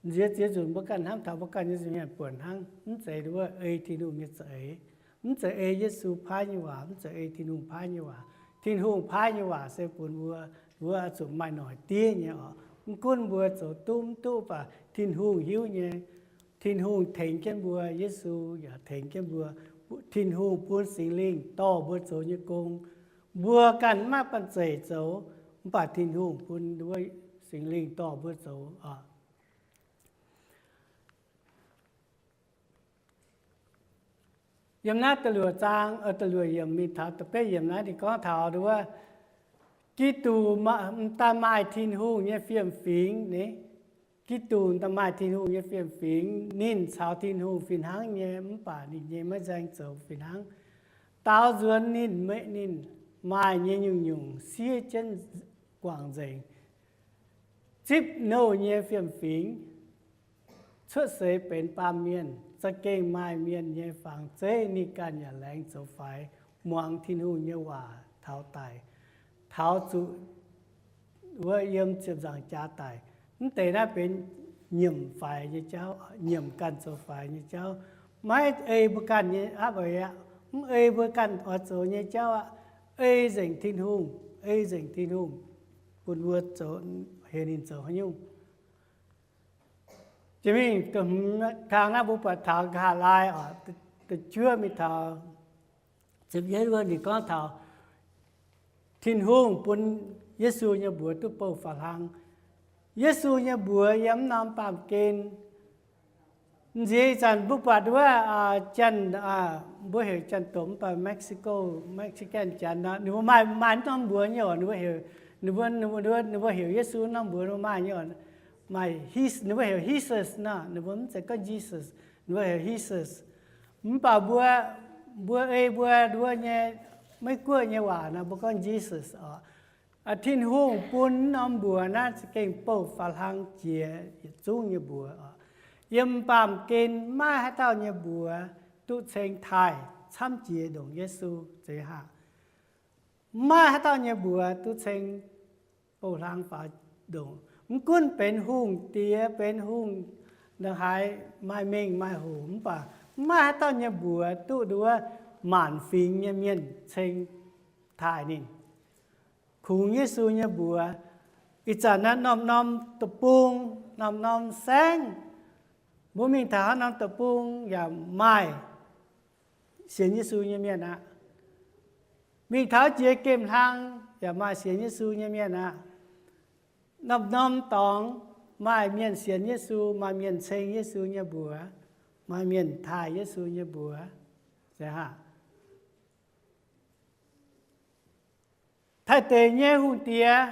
Nziex ziex nzunc mbuo ganh hnamv taux mbuo ganh nyei nza'hmien buonc hnangv. Mv zeiz nduov ei Tin-Hungh nyei za'eix. Mv zeiz ei Yesu paaiv nyei waac, mv zeiz ei Tin-Hungh paaiv nyei waac. Tin-Hungh paaiv nyei waac se bun mbuo, mbuo oix zuqc maaih noic diev nyei oc. Mv gunv mbuo zoux duqv mv duqv, mv baac Tin-Hungh hiuv nyei. Tin-Hungh tengx jienv mbuo, Yesu yaac tengx jienv mbuo. Tin-Hungh bun Singx Lingh dorh mbuo zoux nyei gong. Mbuo ganh maiv maaih banh zeic zoux, mv baac Tin-Hungh bun nduov Singx Lingh dorh mbuo zoux oc. Yiem naaiv da'luoqc zaang, da'luoqc yiemc mingh taux da'betv yiemc naaiv ninh gorngv taux wuov, Giduc daaih maaih Tin-Hungh nyei fiem-fingx ni. Giduc daaih maaih Tin-Hungh nyei fiem-fingx. Ninh caux Tin-Hungh fih hnangv nyei, mv baac ninh nyei maiv nzaeng zoux fih hnangv. Daaux nzuonx ninh, meih ninh maaih nyei nyungc-nyungc siev jienv guangc nzengc, zipv nouh nyei fiem-fingx, cuotv seix benx baamh mienh, za'gengh maaih mienh nyei fangx zeiv. Ninh ganh yaac laengz zoux faix, muangx Tin-Hungh nyei waac taux daic, taux zuqc wuov yiem ziepc nzaangc jaax daic. Mv deix naaiv benx nyiemc faix nyei jauv, nyiemc ganh zoux faix nyei jauv. Maiv ei mbuo ganh nyei aapv eix aqv. Mv ei mbuo ganh oix zoux nyei jauv aqv. Ei nzengc Tin-Hungh, ei nzengc Tin-Hungh bun mbuo zoux, heuc ninh zoux haaix nyungc. Jiex mingh da'hmz kang naaiv mbuo buatc taux nqa'haav laai oc, da'juov mingh taux ziepc yietv wuov ninh gorngv taux Tin-Hungh bun Yesu nyei mbuox duqv bouh faaux hlang. Yesu nyei mbuox yiem mv norm baamh gen. M'nziex ih zanc mbuo buatc wuov, janx, mbuo heuc janx-domh mv baac Mexico, Mexican janx nor, ninh mbuo maaih, maaih mv norm mbuox nyei oc. Ninh mbuo heuc, ninh mbuo, ninh mbuo, ninh mbuo heuc Yesu norm mbuox ninh mbuo maaih nyei oc. Maaih, ninh mbuo heuc Jesus nor, ninh mbuo mv zeiz gorngv Jesus, ninh mbuo heuc Jesus. Mv baac mbuo, mbuo ei mbuo nduov nyei Meiv Guoqv nyei waac nor, mbuo gorngv Jesus oc. Tin-Hungh bun mv norm mbuox naaiv za'gengh bouh faaux hlang jiex yietc zungv nyei mbuox oc. Yiem baamh gen maiv maaih haaix dauh nyei mbuox duqv ceng taaih camv jiex ndongc Yesu, zeiz haac. Maiv maaih haaix dauh nyei mbuox duqv ceng bouh hlang faaux ndongc. Mv gunv benx hungh diex, benx hungh ndongc haaix, maaih mengh maaih hoc, mv baac maiv maaih haaix dauh nyei mbuox duqv nduov maanc fingx nyei mienh ceng taaih ninh. Kungx Yesu nyei mbuox. Ih zanc naaiv norm-norm deic-bung, norm-norm saengv, mbuo mingh taux haaix norm deic-bung yaac maaih sienx Yesu nyei mienh aqv. Mingh taux jiex gemh hlang yaac maaih sienx Yesu nyei mienh aqv. Norm-norm dorngx maaih mienh sienx Yesu, maaih mienh ceng Yesu nyei mbuox, maaih mienh taaih Yesu nyei mbuox. Taaih deix nyei hungh diex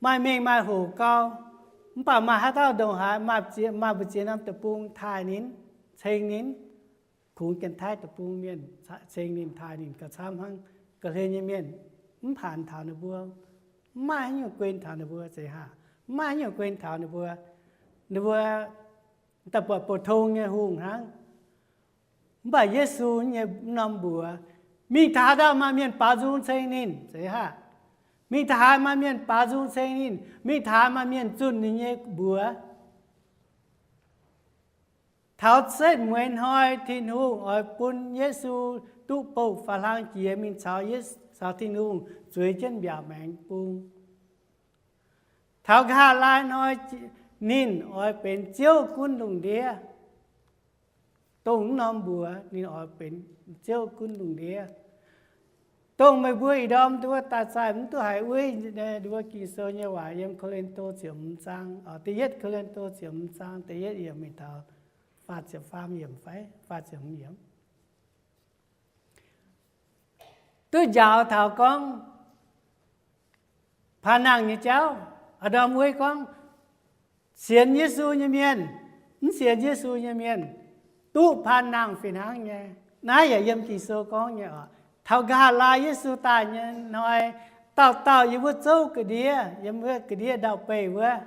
maaih mengh maaih hoc gau, mv baac maaih haaix dauh ndongc haaix maaih mbu'ziex norm deic-bung taaih ninh, ceng ninh. Kungx Janx-Taiv deic-bung mienh ceng ninh, taaih ninh gauh camv hnangv. Ga'hlen nyei mienh mv paanx taux ninh mbuo, mv maaih haaix nyungc guen taux ninh mbuo, zeiz haac, mv maaih haaix nyungc guen taux ninh mbuo. Ninh mbuo daaih buatc bouc tong nyei hungh hnangv. Mv baac Yesu nyei norm mbuox, mingh taux haaix dauh maaih mienh baaux nzung ceng ninh, zeiz haac. Mingh taux haaix maaih mienh baaux nzung ceng ninh, mingh taux haaix maaih mienh zunh ninh nyei mbuox. Taux setv mueiz hnoi Tin-Hungh oix bun Yesu duqv bouh faaux hlang jiex mingh caux, caux Tin-Hungh zueiz jienv mbiaauc maengx bung. Taux nqa'haav laai hnoi ninh oix benx Ziouv gunv lungh ndiev. Dongh mv norm mbuox ninh oix benx Ziouv gunv lungh ndiev. Dongh meih mbuo ih ndorm nduov daaih zaih mv duqv haiz uiv nduov Ging-Sou nyei waac yiem Ko^lin^to ziepc hmz zaang, da'yietv Ko^lin^to ziepc hmz zaang da'yietv yiemc mingh taux faah ziepc faam yiemc fai faah ziepc hmz yiemc. Duqv njaaux taux gorngv paan nangh nyei jauv. Aa ndorm uiv gorngv, sienx Yesu nyei mienh, mv sienx Yesu nyei mienh, duqv paan nangh fih hnangv nyei. Naaiv yaac yiem Ging-Sou gorngv nyei oc. Taux nqa'haav laai Yesu daaih nyei hnoi, dauh dauh yiem wuov zouv ga'ndiev, yiem wuov ga'ndiev ndau-beih wuov,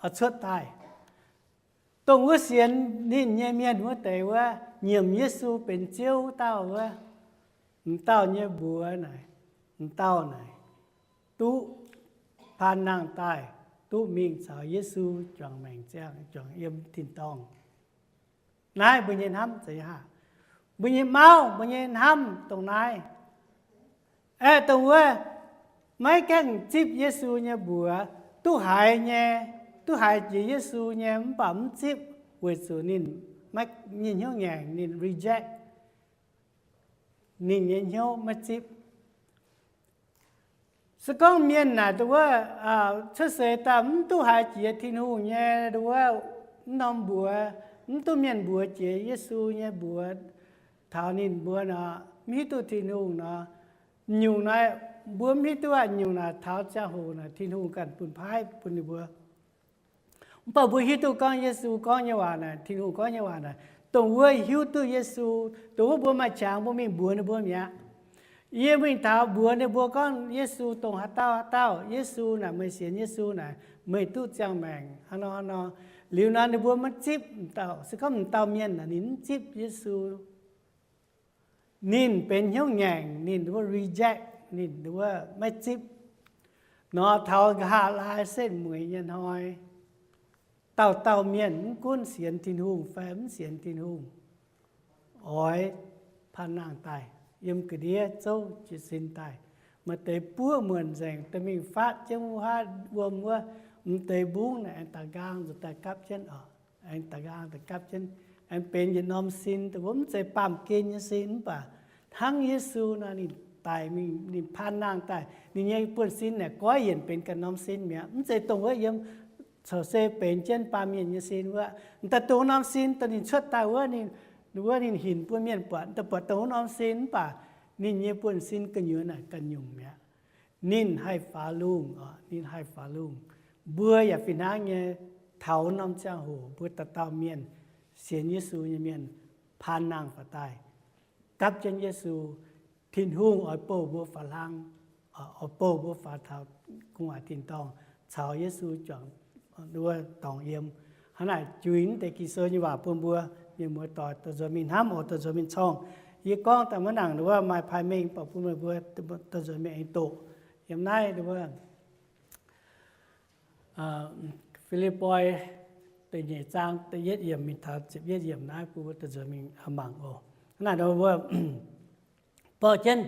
oix cuotv daaih. Dongh wuov sienx ninh nyei mienh wuov deix wuov, nyiemc Yesu benx Ziouv wuov dauh wuov, m'dauh nyei mbuox naaic, m'dauh naaic, duqv paan nangh daaih, duqv mingh caux Yesu juangc maengc ziangh, juangc yiem tin-dorngh. Naaiv mbuo nyei hnamv zeiz haac? Mbuo nyei mauv, mbuo nyei hnamv dongh naaiv. Aeqv, dongh wuov maiv gaengh zipv Yesu nyei mbuox, duqv haiz nyei, duqv haiz jiex Yesu nyei mv baac mv zipv weic zuqc ninh maiv, ninh hnyouv ngaengc, ninh reject, ninh nyei hnyouv maiv zipv. Se gorngv mienh naaic dongh wuov cuotv seix daaih mv duqv haiz jiex Tin-Hungh nyei dongh wuov mv norm mbuox, mv duqv mienh mbuox jiex Yesu nyei mbuox, taux ninh mbuo nor, mv hiuv duqv Tin-Hungh nor, nyungc naaiv mbuo mv hiuv duqv aqv. Nyungc naaic taux ziangh hoc naaic Tin-Hungh ganh bun paaiv bun ninh mbuo. Mv baac mbuo hiuv duqv gorngv Yesu gorngv nyei waac naaic, Tin-Hungh gorngv nyei waac naaic, dongh wuov hiuv duqv Yesu, dongh wuov mbuo maaih qangx mbuo mingh mbuox ninh mbuo mi'aqv. Yie mingh taux mbuox ninh mbuo gorngv Yesu dongh haaix dauh haaix dauh, Yesu naaic meih sienx Yesu naaic meih duqv ziangh maengc hnangv nor hnangv nor. Liuz nor ninh mbuo maiv zipv dauh, se gorngv m'dauh mienh naaic ninh mv zipv Yesu, ninh benx hnyouv ngaengc, ninh wuov reject, ninh wuov maiv zipv. Nor taux nqa'haav laai setv mueiz nyei hnoi, dauh dauh mienh mv gunv sienx Tin-Hungh fai mv sienx Tin-Hungh, oix paan nangh daaih, yiem ga'ndiev zouv jiez sin daaih. Maaih deix buov muonc nzengc, daaih mingh faatv jienv wuov haav wuom wuov, m'deix mbungv naaic aengx da'nqaang nzuqc daaih gapv jienv oc. Aengx da'nqaang daaih gapv jienv, aengx benx yietc norm sin, dongh wuov mv zeiz baamh gen nyei sin, mv baac hnangv Yesu nor, ninh daic mingh, ninh paan nangh daaih, ninh nyei buonv-sin naaic goiv yienc benx ganh norm sin mi'aqv. Mv zeiz dongh wuov yiem corc se benx jienv baamh mienh nyei sin wuov. M'daaih dongh norm sin daaih ninh cuotv daaih wuov, ninh, wuov ninh hinc bun mienh buatc, m'daaih buatc dongh wuov norm sin, mv baac ninh nyei buonv-sin gu'nyuoz naaic ganh nyungc mi'aqv. Ninh haih faaux lungh oc, ninh haih faaux lungh. Mbuo yaac fih hnangv nyei, taux norm ziangh hoc mbuo dauh dauh mienh, sienx Yesu nyei mienh, paan nangh faaux daaih, gapv jienv Yesu, Tin-Hungh oix bouh mbuo faaux hlang, oix bouh mbuo faaux taux gu'nguaaic tin-dorngh caux Yesu juangc wuov dorngx yiem. Hnangv naaic juix naaiv deix Ging-Sou nyei waac bun mbuo, mienh muoz-doic douz nzuonx mingh hnamv oc, douz nzuonx mingh corngh. Yie gorngv daaih maiv nangc wuov maaih pai mengh, mv baac bun meih mbuo douz nzuonx mingh aengx doqc. Yiem naaiv wuov Fi^lipv^poi da'nyeic zaang da'yietv yiemc mingh taux ziepc yietv yiemc naaiv bun mbuo douz nzuonx mingh mangc oc. Hnangv naaic mbuo borqv jienv